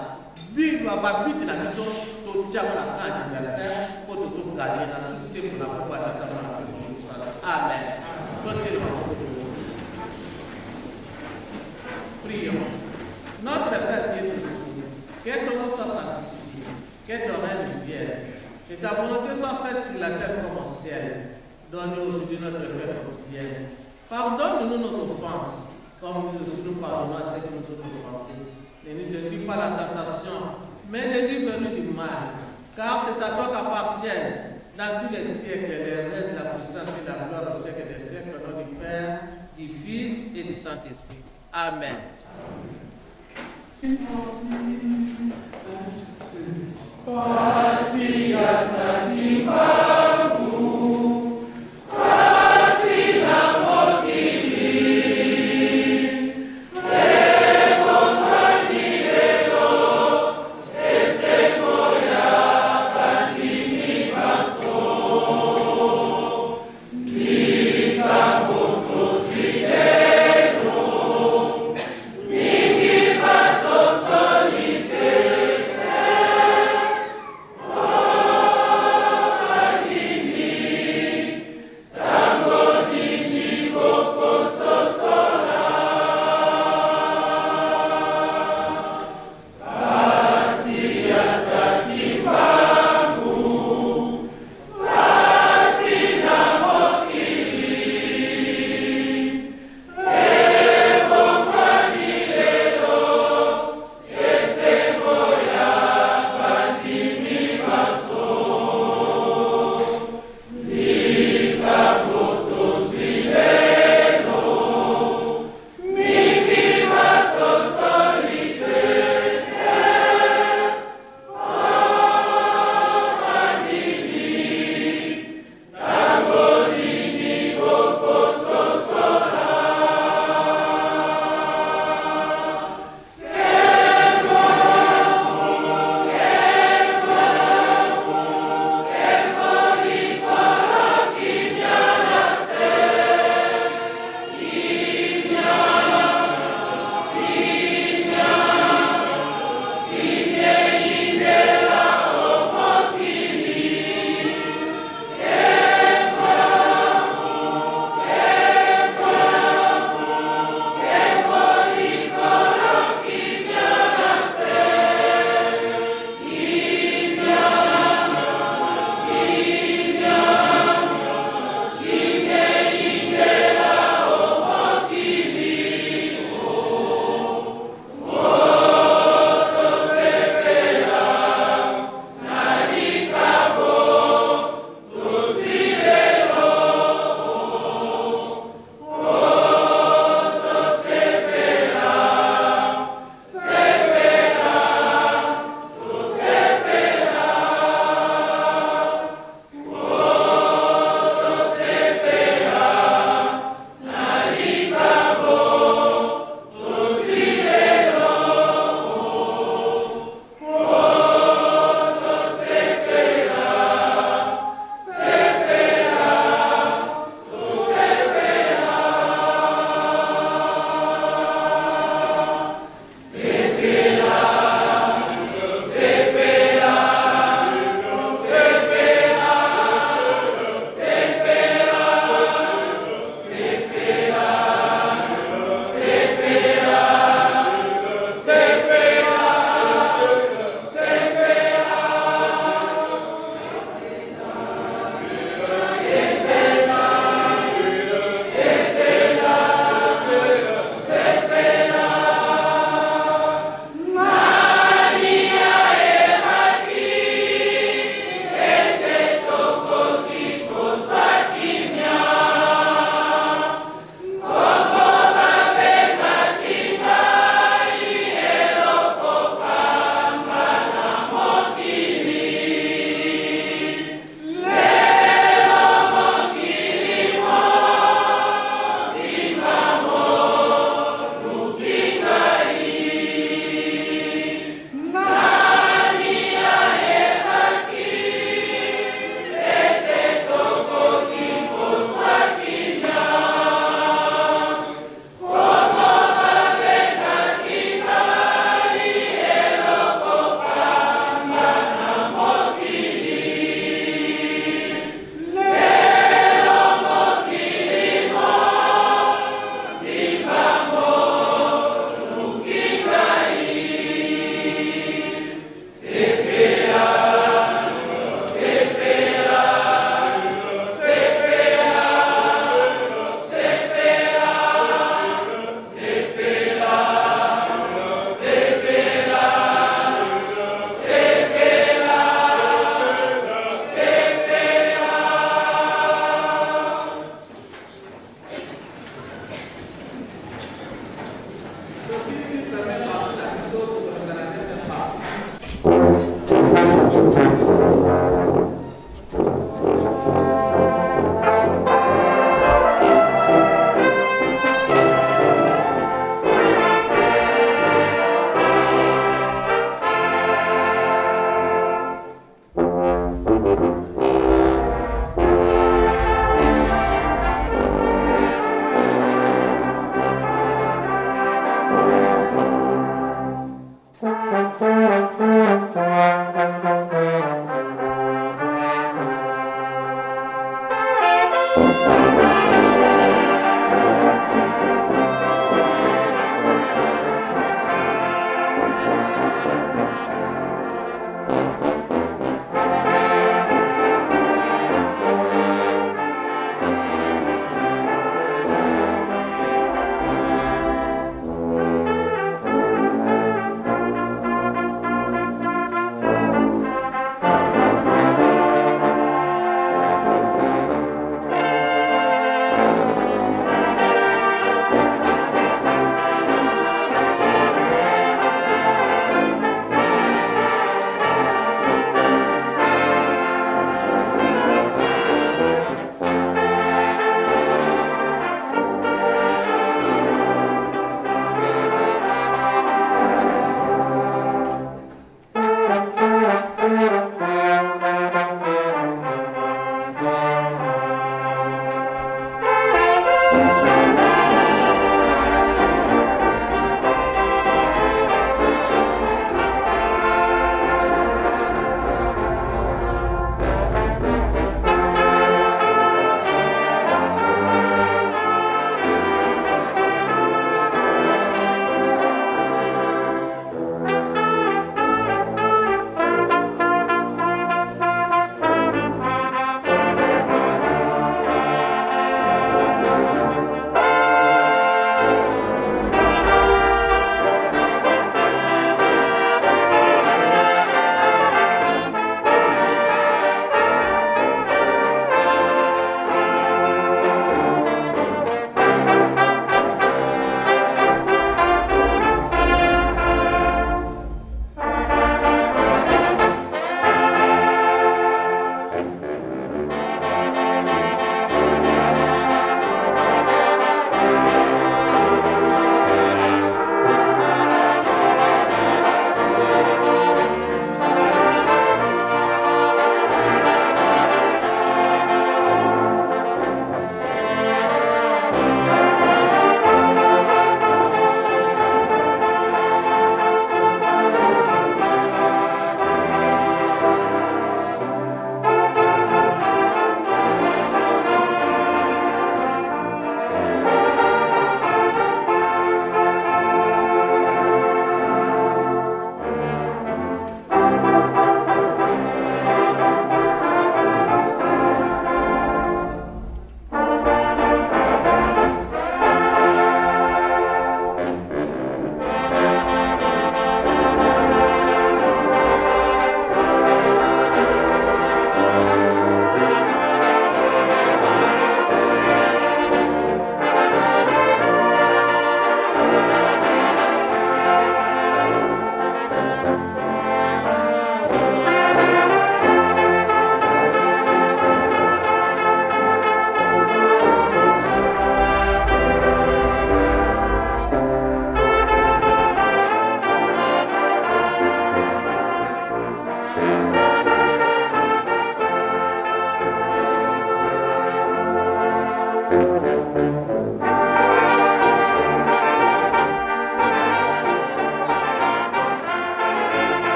but ba but na biso totia yango na camp adversaire mpo tozo gagner na sukisi mpona kombo ya Tata Mwana mpe Molimo Santu. Amen. Totelema moko. Prions. Notre Père qui es aux cieux, que ton nom soit sanctifié, que ton règne vienne, que ta volonté soit faite sur la terre comme au ciel. Donne-nous aujourd'hui notre pain quotidien. Pardonne-nous nos offenses, comme nous aussi nous pardonnons à ceux qui nous ont offensés. Ne nous induis pas la tentation, mais délivre-nous du mal. Car c'est à toi qu'appartiennent dans tous les siècles les règnes, la puissance et la gloire au siècle des siècles, au nom du Père, du Fils et du Saint-Esprit. Amen.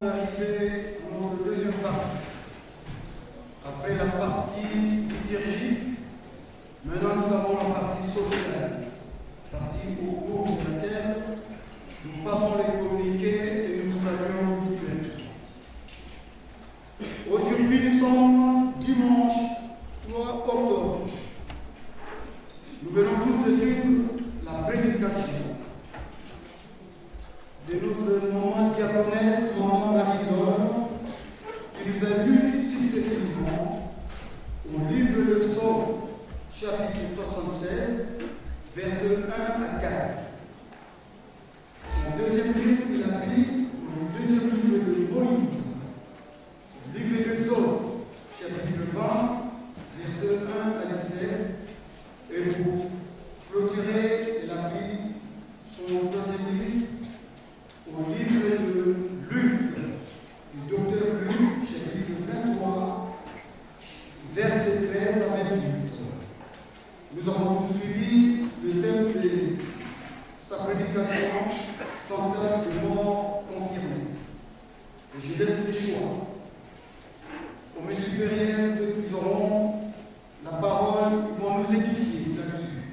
Arrivé à notre deuxième partie. Après la partie liturgique, maintenant nous avons la partie sociale, partie au cours de laquelle nous passons les communiqués et nous saluons mutuellement. Aujourd'hui, nous sommes dimanche 3 octobre. Nous venons tous de suivre la prédication de notre maman diaconesse, maman Marie-Laure, qui nous a lu successivement au livre de Psaume, chapitre 76, versets 1 à 4. Son deuxième livre, il a pris au deuxième livre de Moïse, livre d'Exode, chapitre 20, versets 1 à 17, et pour clôturer, il a pris son troisième livre au livre de Luc, du docteur Luc, chapitre 23, versets 13 à 28. Nous avons poursuivi le thème de sa prédication, sentence de mort confirmée. Et je laisse le choix aux mes supérieurs que nous aurons la parole, ils vont nous édifier là-dessus.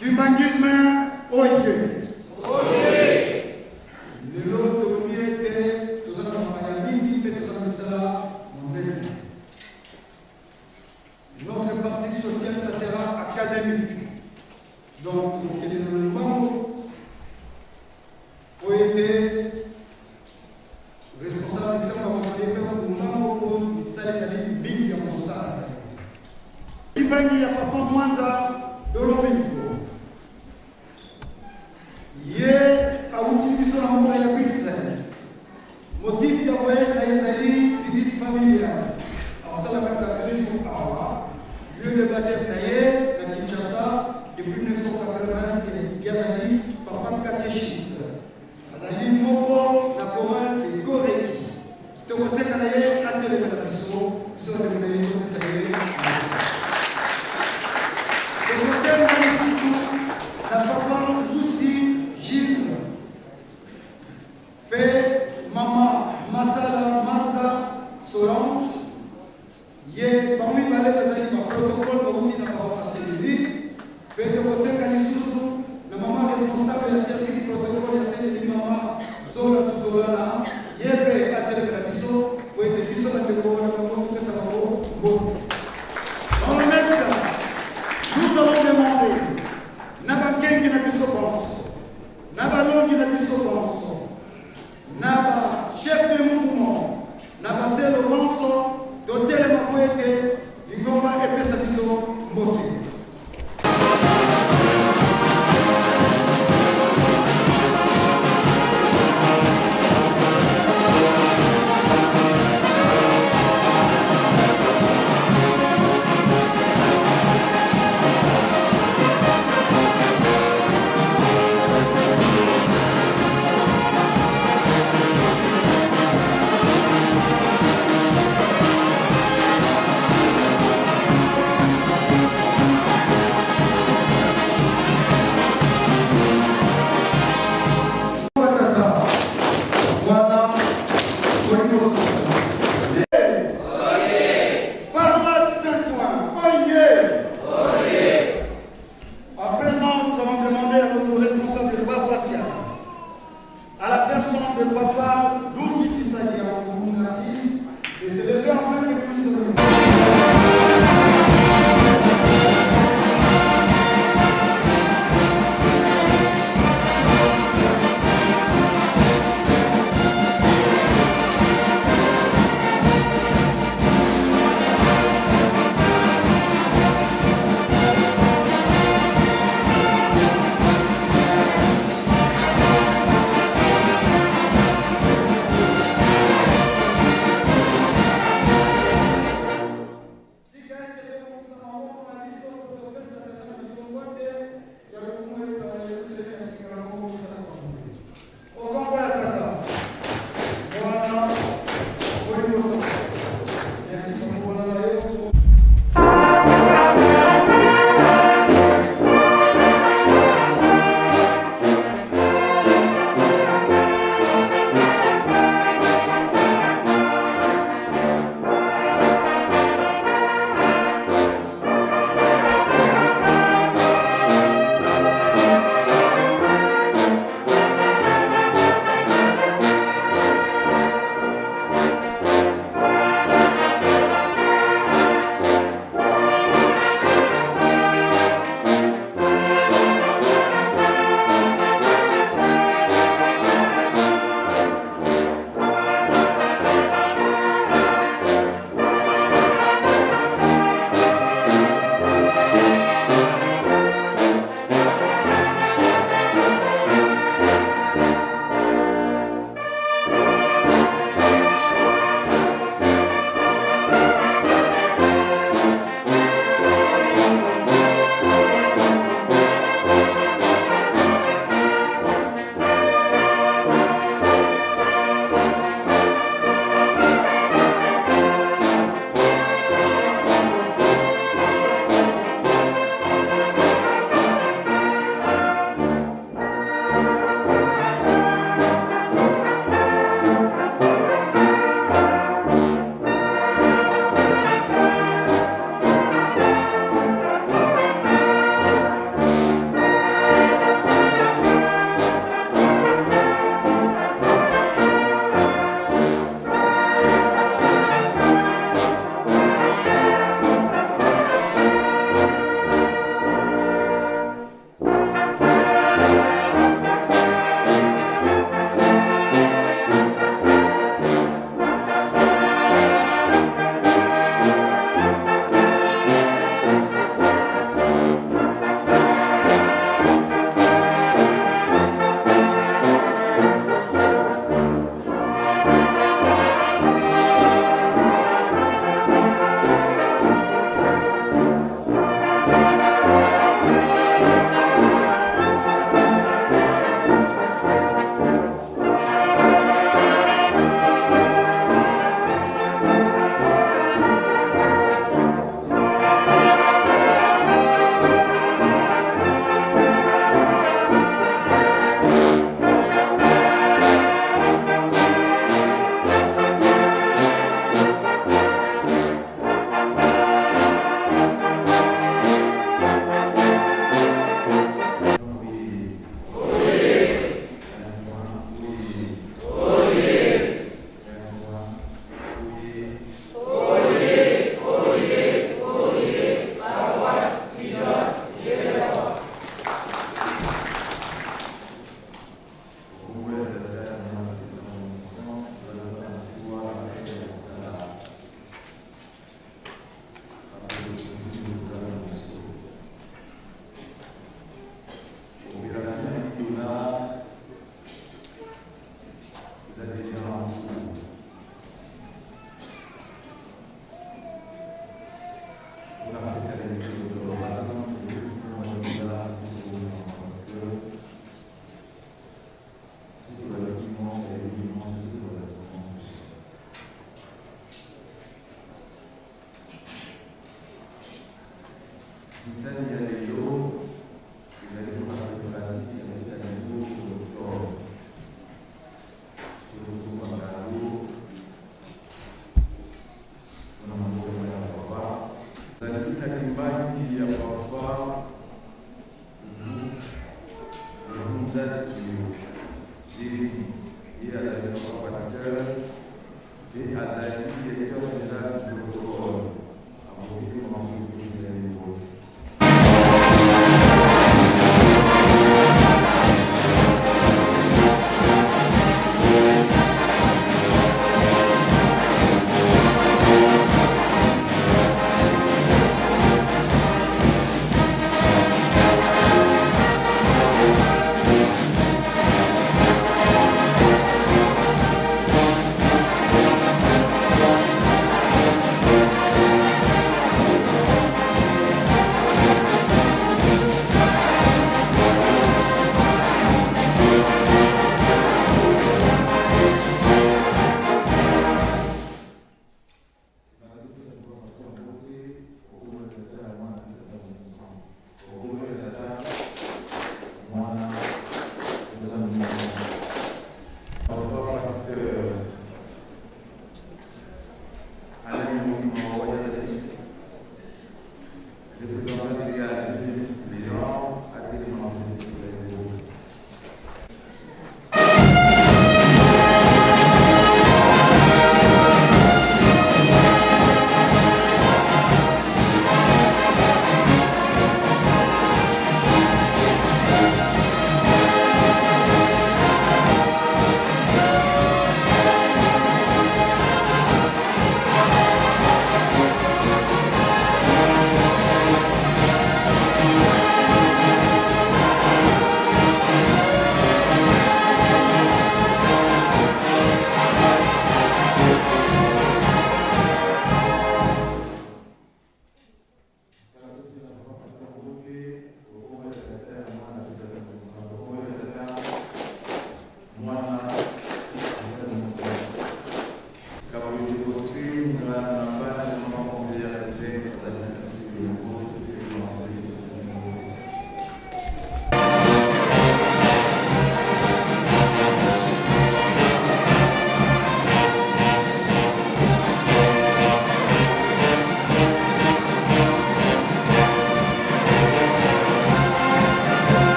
Kimbanguisme oye! Lelo tokomi ete toza na mapaya mingi mpe toza na misala monene. Notre partie sociale, ça sera académique. Donc tokokende na lombango po ete responsable ntango akokoye mpe lombango po misala ezali mingi ya kosala. Kimbangi ya papa Mwanza Dolomingo, ye awuti biso na mboka ya Bruxelles. Motif ya voyage na ye ezali visite familiale. Akosala kaka 2 jours awa. Lieu de baptême na ye na Kinshasa depuis 1987. Ye azali papa catéchiste, azali moko na chorale de Goreki. Tokoseka na ye atelemela biso, biso ndeko na ye topesa ye. Tokosenga lisusu na papa Nzusi Gilles mpe mama Masala Maza Solange. Ye bango mibale bazali baprotocole bauti na paroisse Saint-Denis. Mpe tokosenga lisusu na mama responsable ya service protocole ya Saint-Denis, mama Zola Tuzolana, ye mpe atelemela biso po ete biso bandeko na bango topesa bango mbote. Dans le même cas, nous allons demander na bankenge na biso bonso, na balongi na biso bonso, na bachef de mouvement, na baselo bonso, totelema po ete lingomba epesa biso mbote. Lisani ya lelo ezali mpona préparatif ya fete ya 12 octobre. Tokozonga kado mpona maboko ya papa. Ezali na kimbangi ya papa Vunzatio Jérémie. Ye azali papa pasteur mpe azali directeur général du protocole. Akoki mpe makambo kopesa ye mbote.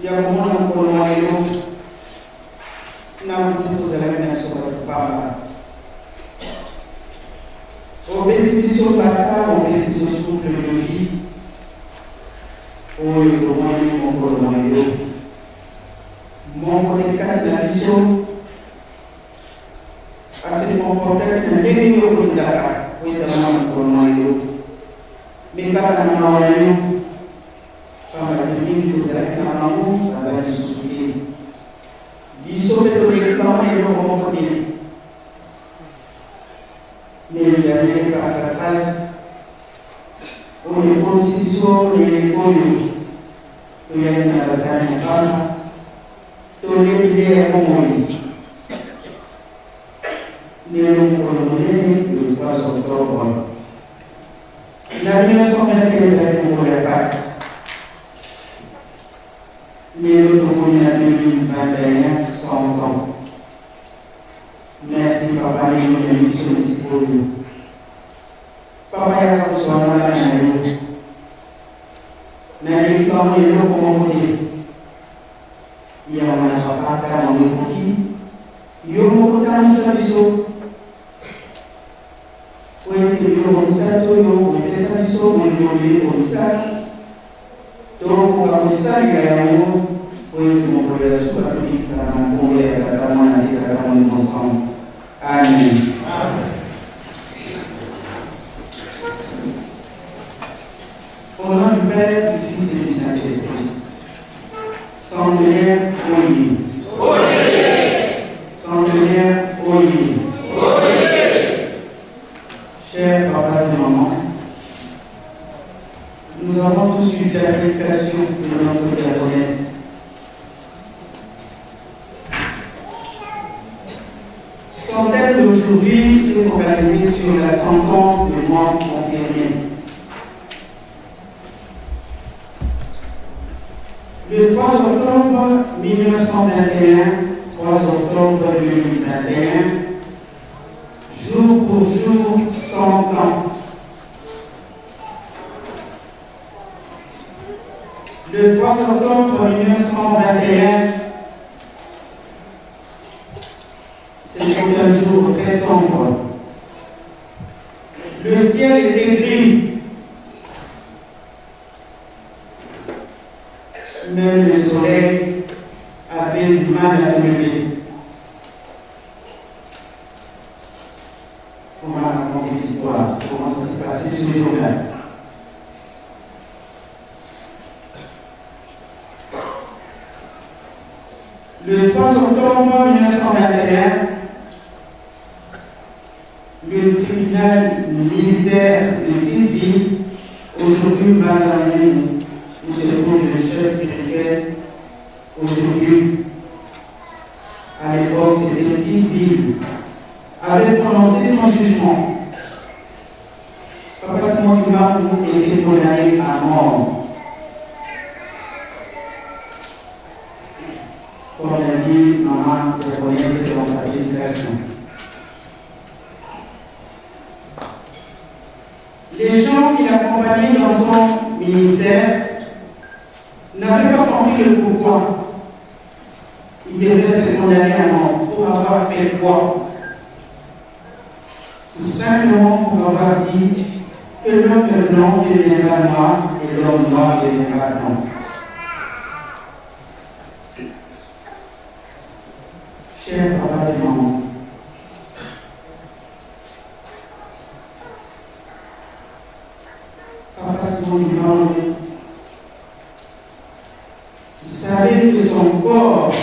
ya komona mokolo mwa lelo. Na butu tozalaki na biso bato pamba. Obeti biso mbata, opesi biso souffle de vie oyo tomoni mokolo mwa lelo. Moko te kati na biso ase comportaki na ndenge yo olingaka po ete amona mokolo mwa lelo. Me kaka na mawa na yo, pamba te mingi tozalaki na bango baza lisusu te. Biso mpe toleki bango na eloko moko te. Mais ezali nde par sa grâce oyo ekomisi biso na eleko oyo toyaki na basani ya pamba, tolie bilei ya bomoi. Lelo mokolo monene le 3 octobre na 1921 ezalaki mokolo ya pasi. Lelo tokomi na 2021 100 ans. Merci papa ndenge omemi biso na esika oyo. Papa yaka kozwa na bana na yo. Naleki bango na eloko moko te. Yango wana papa ntango ekoki yo moko tambwisa biso po ete biloko misato oyo opesa biso bolingo bileko misato tokoka kosalela yango po ete mokolo ya suka tobikisama na nkombo ya Tata, Mwana mpe Tata Molimo Santu. Amen. Au nom du Père, du Fils et du Saint-Esprit. Centenaire oye. Centenaire oye. Chers papas et mamans, nous avons tous suivi la prédication de notre diaconesse. Son thème d'aujourd'hui s'est focalisé sur la sentence de mort confirmée. Le 3 octobre 1921, 3 octobre 2021, jour pour jour, 100 ans. Le 3 octobre 1921, c'était un jour très sombre. Le ciel était gris. Même le soleil avait du mal à se lever. On m'a raconté l'histoire, comment ça s'est passé ce jour-là. Le 3 octobre 1921, le tribunal militaire de Tisbi, aujourd'hui Brazzaville, où se trouve le chef spirituel, aujourd'hui, à l'époque c'était Tisbi, avait prononcé son jugement. Papa Simon Kimbangu était condamné à mort. Comme l'a dit maman diaconesse dans sa prédication. Les gens qui l'accompagnaient dans son ministère n'avaient pas compris le pourquoi. Il devait être condamné à mort pour avoir fait quoi? Tout simplement pour avoir dit que l'homme blanc deviendra noir et l'homme noir deviendra blanc. Chers papas et mamans, Papa Simon Kimbangu savait que son corps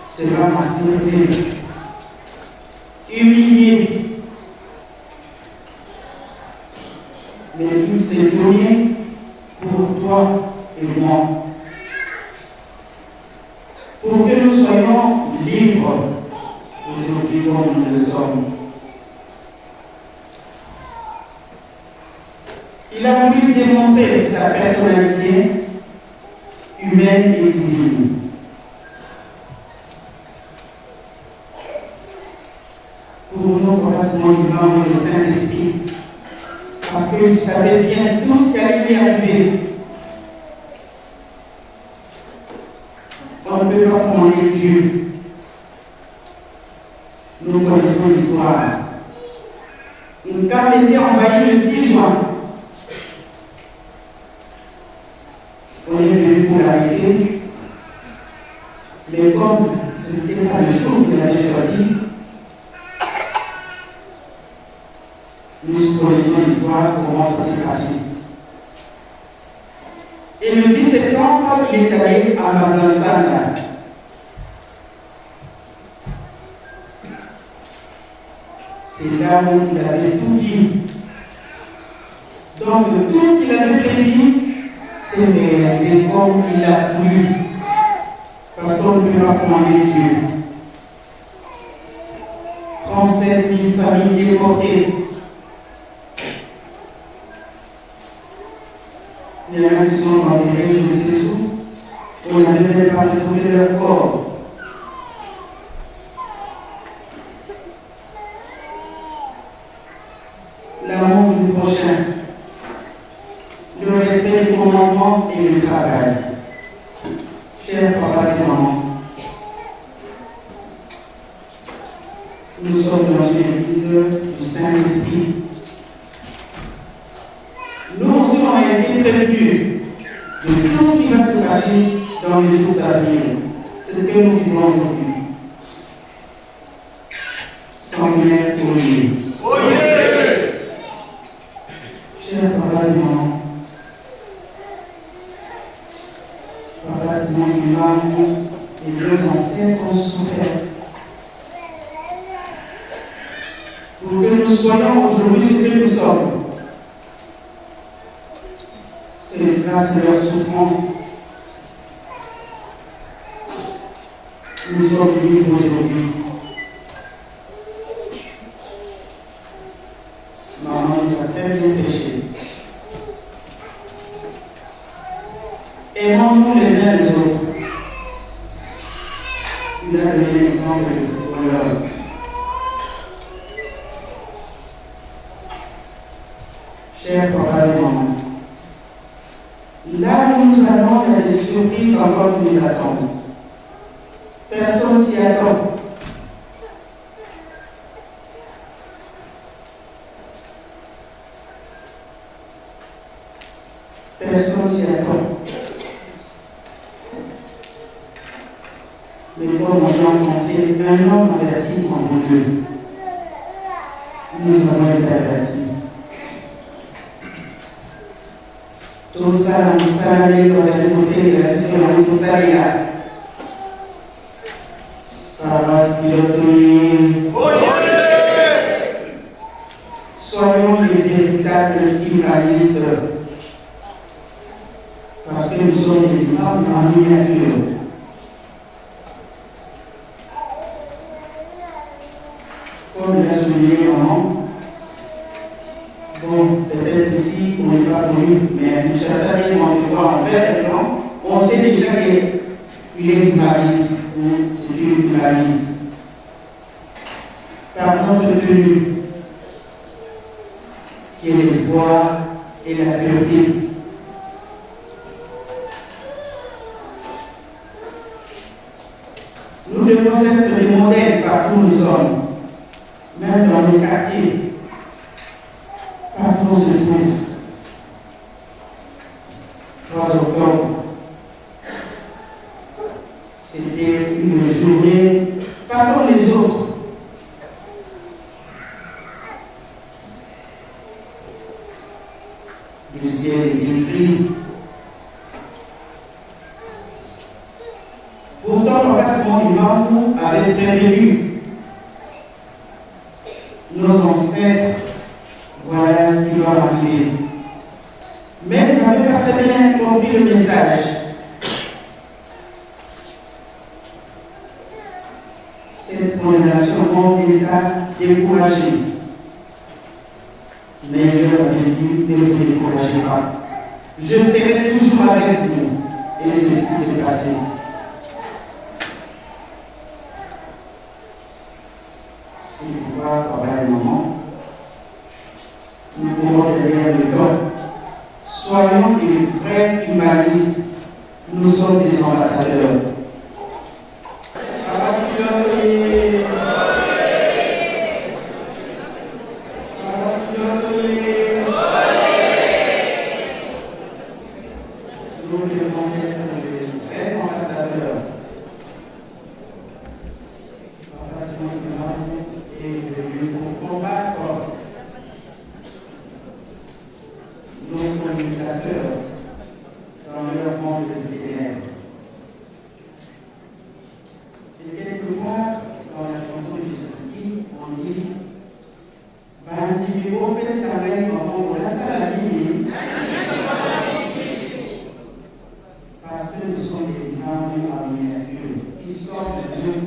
sera martyrisé, humilié, mais il s'est donné pour toi et moi, pour que nous soyons libres aujourd'hui comme nous le sommes. Il a voulu démontrer sa personnalité humaine et divine. Pour nous, Papa Simon Kimbangu, le Saint-Esprit, parce qu'il savait bien tout ce qui allait lui arriver. ne peut pas commander Dieu. Nous connaissons l'histoire. Nkam était envahi le 6 juin. On est venu pour l'arrêter. Mais comme ce n'était pas le jour qu'il avait choisi, nous connaissons l'histoire, comment ça s'est passé. Et le 10 septembre, il est allé à Mazansana. C'est là où il avait tout dit. Donc tout ce qu'il avait prédit, s'est réalisé comme il a voulu. Parce qu'on ne peut pas commander Dieu. 37 000 familles déportées. Il y en a qui sont dans des régions de sais où, on n'avait même pas retrouvé leur corps. L'amour du prochain, le respect du commandement et le travail. Chers papas et mamans, nous sommes dans une église du Saint-Esprit. Nous aussi, on a été prévenus de tout ce qui va se passer dans les jours à venir. C'est ce que nous vivons aujourd'hui. Sanguinaire Oye. Chers papas et mamans, Papa Simon Kimbangu et nos ancêtres ont souffert pour que nous soyons aujourd'hui ce que nous sommes. C'est grâce à leur souffrance. Nous sommes libres aujourd'hui. Maman nous a très bien prêché. Aimons-nous les uns les autres. Il a donné l'exemple du footballeur. Chers papas et mamans, là où nous allons, il y a des surprises encore qui nous attendent. Personne s'y attend. Personne s'y attend. Mais comme on dit en français, un homme averti en vaut deux. Nous avons été avertis. Tosala mosala nde bazali kosalela biso yango tosalela. Paroisse Pilote. Soyons les véritables kimbanguistes. Parce que nous sommes des imams en miniature. Comme l'a souligné maman, bon, peut-être ici on n'est pas connu, mais à Kinshasa, on le voit en vert et blanc, on sait déjà qu'il est kimbanguiste, ou c'est une kimbanguiste. Par notre tenue, qui est l'espoir et la pureté. Nous devons être des modèles partout où nous sommes, même dans nos quartiers, partout où on se trouve. 3 octobre, c'était une journée pas comme les autres. Le ciel était gris. Pourtant, Papa Simon Kimbangu avait prévenu nos ancêtres, voilà ce qui va arriver. Mais ils n'avaient pas très bien compris le message. Cette condamnation les a découragés. Mais il leur avait dit, ne vous découragez pas. Je serai toujours avec vous. Et c'est ce qui s'est passé. C'est pourquoi, papa et maman, nous courons derrière le temps. Soyons des vrais humanistes. Nous sommes des ambassadeurs. Piloto ye! Paroisse Piloto ye! Nous devons être les vrais ambassadeurs. Papa Simon Kimbangu est venu pour combattre nos colonisateurs dans leur monde de ténèbres. Et quelque part, dans la chanson de Jésus, on dit bandimi bopesa ngai maboko nasala nini? Parce que nous sommes des Nzambe en miniature qui sortent de nous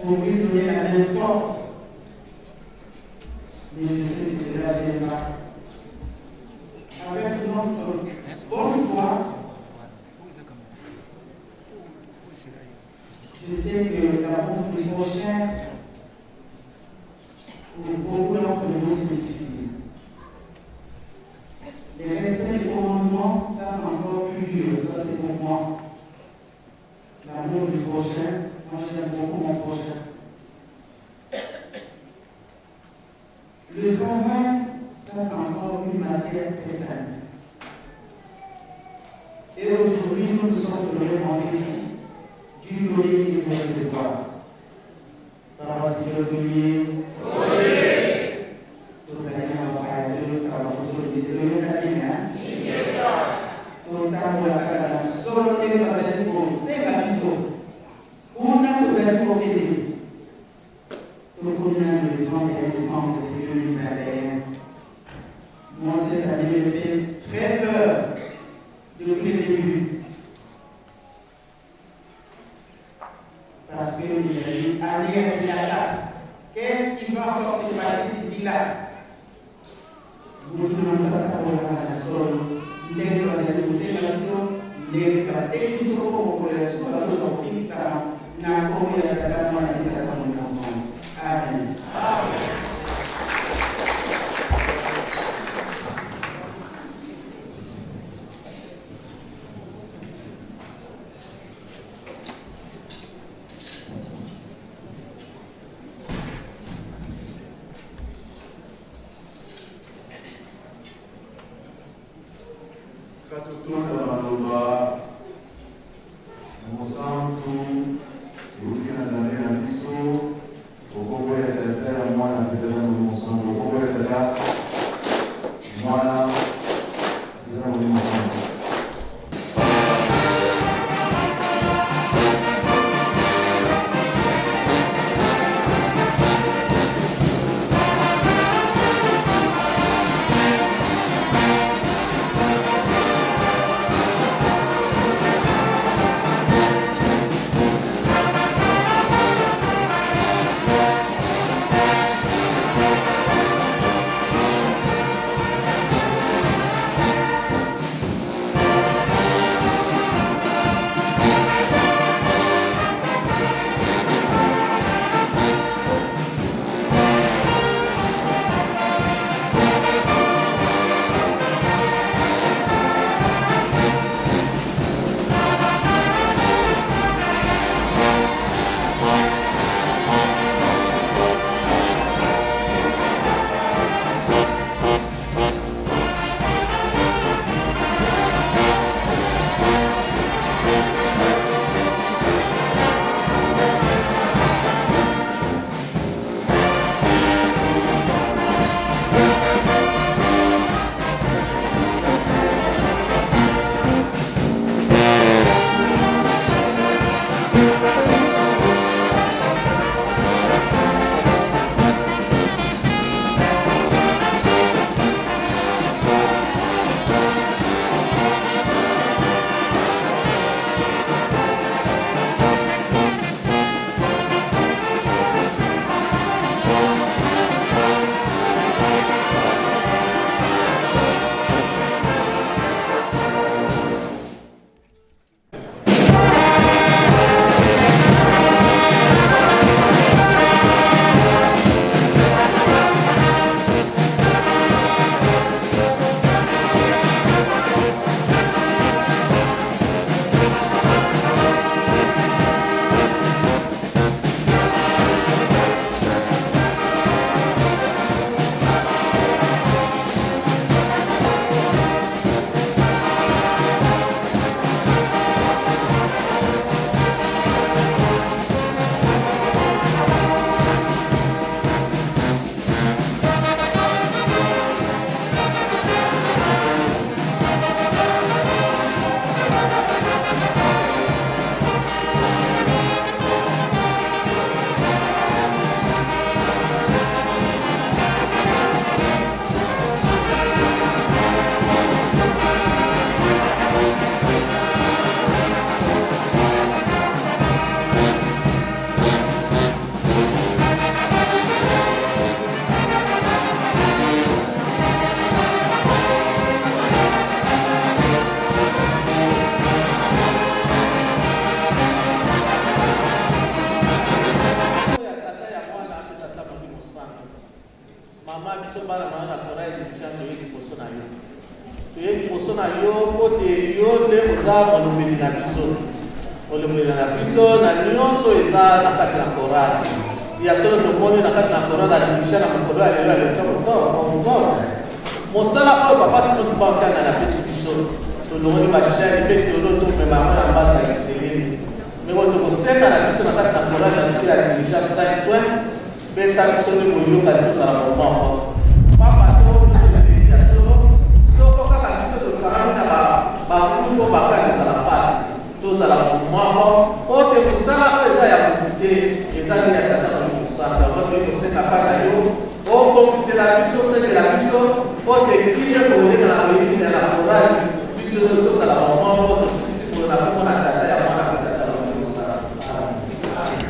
pour lui donner la main forte. Mais je sais que cela viendra avec notre bonne foi. Je sais que l'amour du prochain, pour beaucoup d'entre nous, c'est difficile. Le respect des commandements, ça c'est encore plus dur, ça c'est pour moi. L'amour du prochain, moi j'aime beaucoup mon prochain. Le travail, ça c'est encore une matière très simple. Et aujourd'hui, nous nous sommes donné rendez-vous du donner et de recevoir. Paroisse Piloto ye! Tozali na bapaya, toyosaka biso ete toyoka nini? Totambola kaka na solo nde bazali kosenga biso kuna tozali kokende. Tokomi nano le 31 décembre 2021. Moi, cette année me fait très peur depuis le début, parce que les amis, année ya bilaka, qu'est-ce qui va encore se passer d'ici là? Moto na moto atambolaka na solo ndenge bazali kosenga biso, ndenge bateyi biso, mpo mokolo ya suka tozwa kobikisama na nkombo ya Tata, Mwana mpe Tata Molimo Santo. Amen. Katotonda maloba mosantu euti na Nzambe na biso, okombo ya Tata, ya Mwana mpe Tata Molimo Mosantu, okombo ya Tata, Mwana, Tata Molimo Mosantu. te yo nde oza molobeli na biso, molobeli na biso na nyonso eza na kati na korale. Ya solo tomoni na kati na korale adimisha na mokolo ya lelo ya le 3 octobre, mosala oyo papa Simon Kimbangu Kiangani apesi biso, tolongoli ba chaine mpe tolo tomema yango na mbanza ya Kiseleni. Ndeko tokosenga na biso na kati na korale na biso ya dirigeant 5 points, pesa biso nde boyokani tozala bomoko. Pamba te oyo biso tolingi ya solo, soko kaka biso tokangami na ba bagroupe oyo bakani ezala mpasi. Tozala bomoko mpo te mosala oyo eza ya moto te, eza nde ya Tata Molimo Mosantu. Yango toyei kosenga epai na yo okokisela biso, osalela biso mpo te kimia koleka na boyekeli na korale biso nyonso tozala bomoko. Tosukisi boye na kombo na Tata ya Mwana mpe Tata Molimo Mosantu. Amen.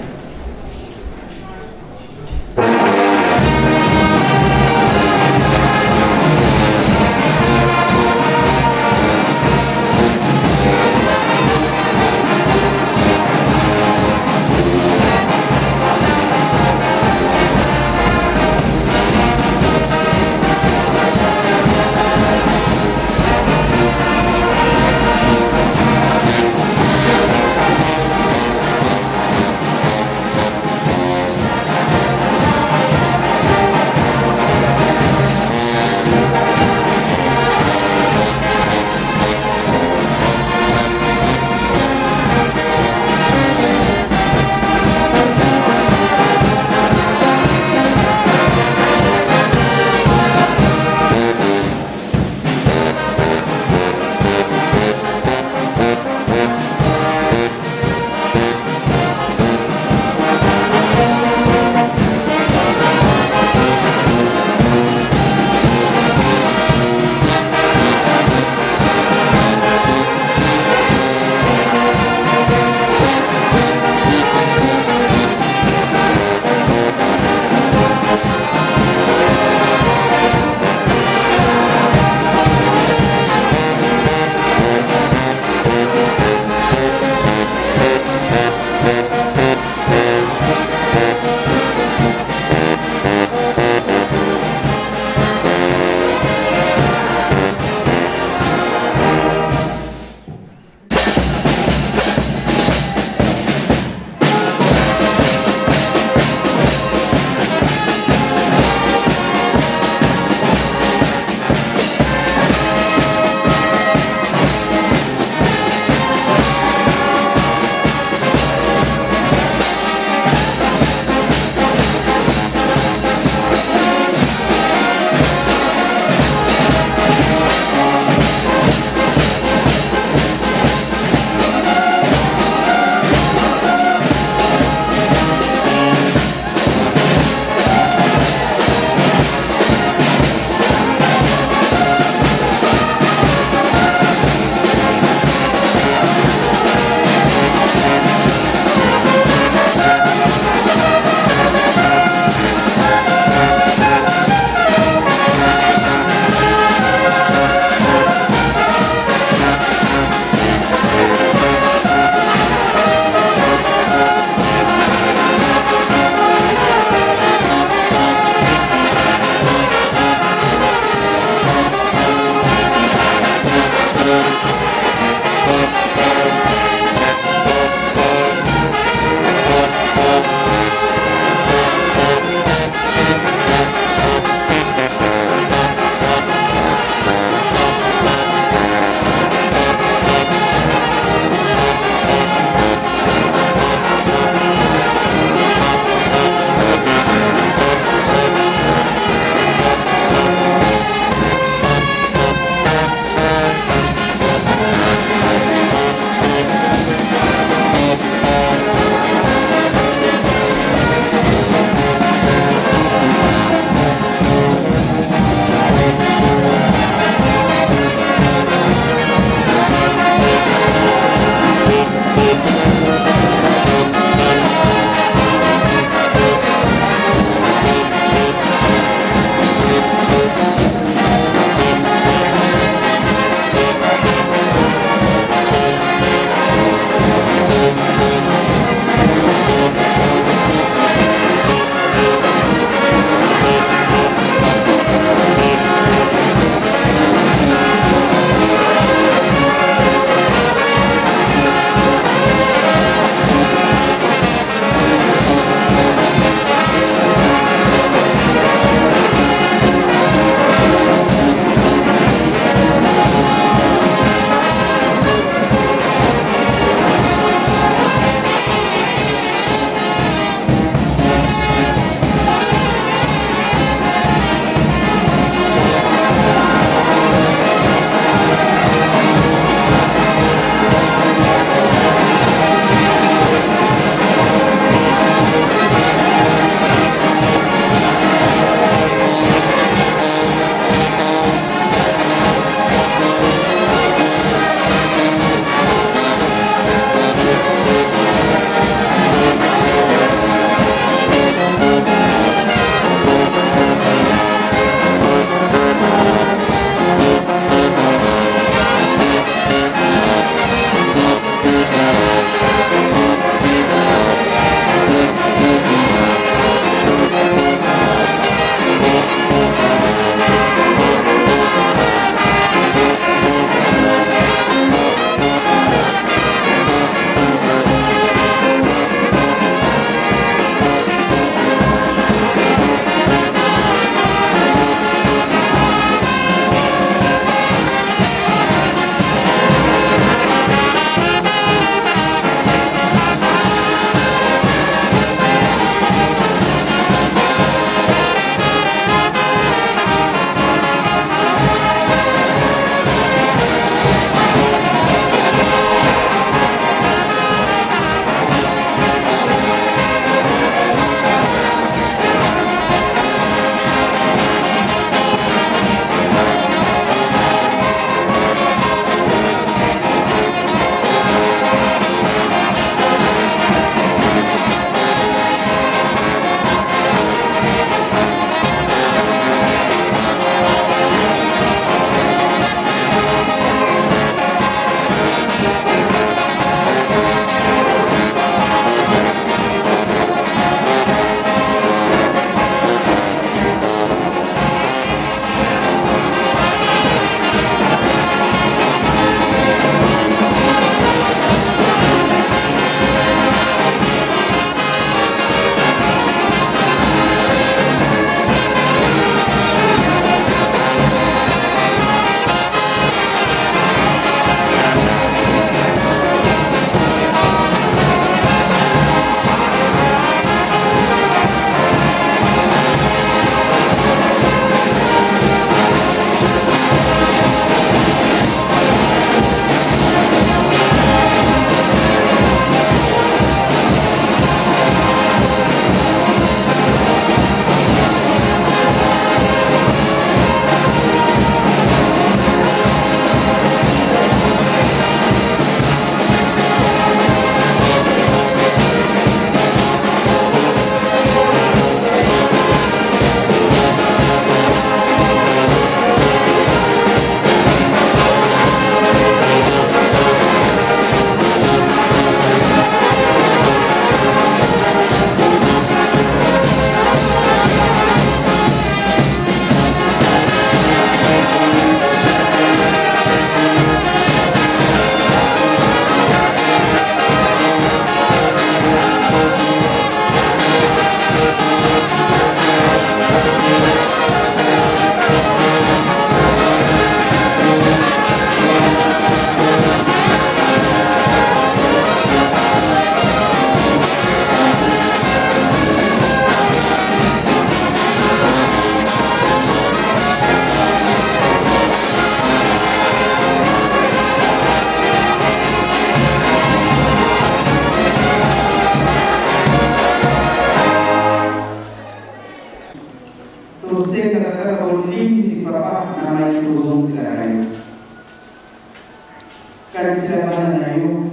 Kanisela bana na yo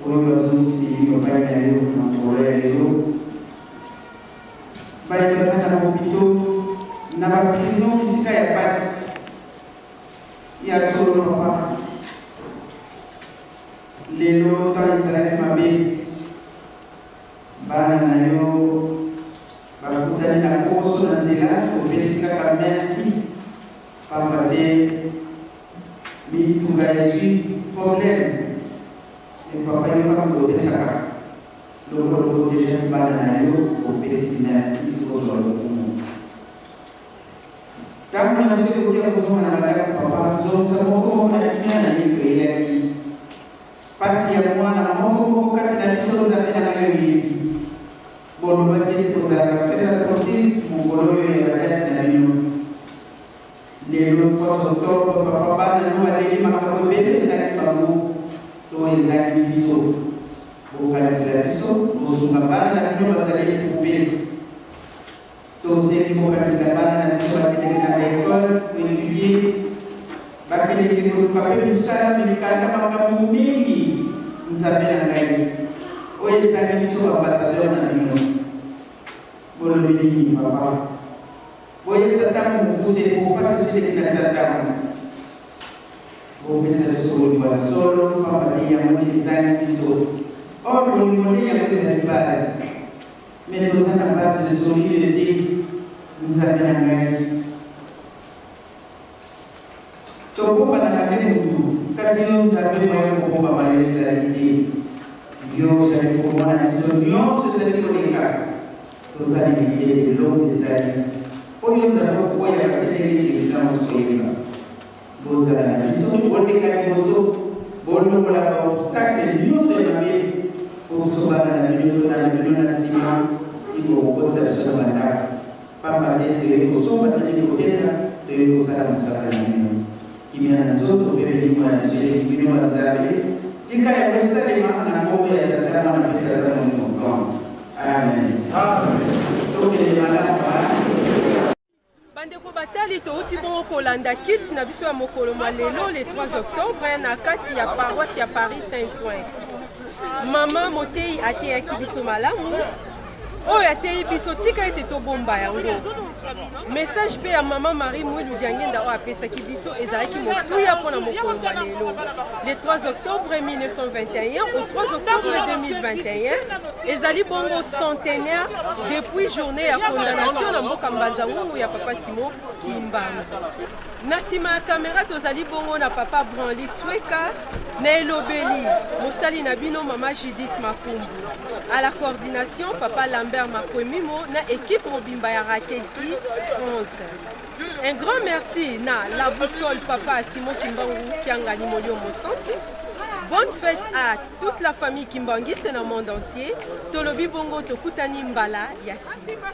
oyo bazongisi milimo epai na yo na mokolo ya lelo, baye baza na bahopito, na baprison, bisika ya pasi. Ya solo papa, lelo ntango ezalaki mabe, bana na yo bakutani na koso na nzela, topesi kaka merci pamba te mituka ezwi problème. E papa, yo kaka kopesaka lokola oprotegeaki bana na yo, opesi merci, kozwa lokumu. Ntango na biso ekoki ya kozonga na bandako, papa, zongisa moko moko na kimia na ye toyeyaki. Pasi ya mwana moko moko kati na biso, Nzambe na ngai, oyebi. Bolobaki ete kozalaka très attentif mokolo oyo ya badate na bino. Lelo 3 octobre, papa, bana no baleli makambo ebele ezangi bango to ezangi biso. Bokanisela biso, bosunga bana na bino bazali eprouve. Tosengi bokanisela bana na biso bakendeke na baekole koetudie, bakendeke koluka mpe misala, mikanda, makambo mingi. Nzambe na ngai, oyo ezangi biso baambasadeur na bino. Bolobi nini, papa? Boyesa ntango mokuse po mpasi esileki na se ya ntango. Bopesa biso bolingo ya solo, pamba te yango nde ezangi biso. Or bolingo nde yango ezali base. Mais toza na base solide te, Nzambe na ngai. Tobombanaka nde mutu, kasi yo Nzambe moyen ya kobombama yo ezali te. Yo ozali komona biso nionso ezali koleka. Toza na elikya ete lobi ezali mpo yo Nzambe okokweyaka te ndenge tolingi ntango tokoyeba. Bozala na biso, boleka liboso, bolongola ba obstacle nionso ya mabe mpo biso bana na bino tolanda bino na nsima ti bokokotisa biso na bandako. Pamba te toyei kosomba te to koteka, toyei kosala mosala na bino. Kimia na nzoto mpe milimo na biso elingi bino ba Nzambe. Tika yango esalema na nkombo ya Tata, Mwana mpe Tata Molimo Santu. Amen. Tokende malamu. Bandeko batali, touti bongo kolanda culte na biso ya mokolo mwa lelo le 3 octobre na kati ya paroisse ya Paris Saint-Ouen. Mama moteyi ateyaki biso malamu, oyo ateyi biso tika ete tobomba yango. Message mpe ya mama Marie Mwilu Diangenda oyo apesaki biso ezalaki motuya mpo na mokolo mwa lelo le 3 octobre 1921 au 3 octobre 2021. Ezali bongo centenaire depuis journée ya condamnation na mboka Mbanza-Ngungu ya papa Simon Kimbangu. Na nsima ya kamera tozali bongo na papa Branly Sweka, na elobeli mosali na bino mama Judith Makumbu, à la coordination papa Lambert Makwemimo na équipe mobimba ya Ratelki France. Un grand merci na la boussole papa Simon Kimbangu Kiangani Molio Mosantu. Bonne fête à toute la famille kimbanguiste na monde entier. Tolobi bongo tokutani mbala ya sima.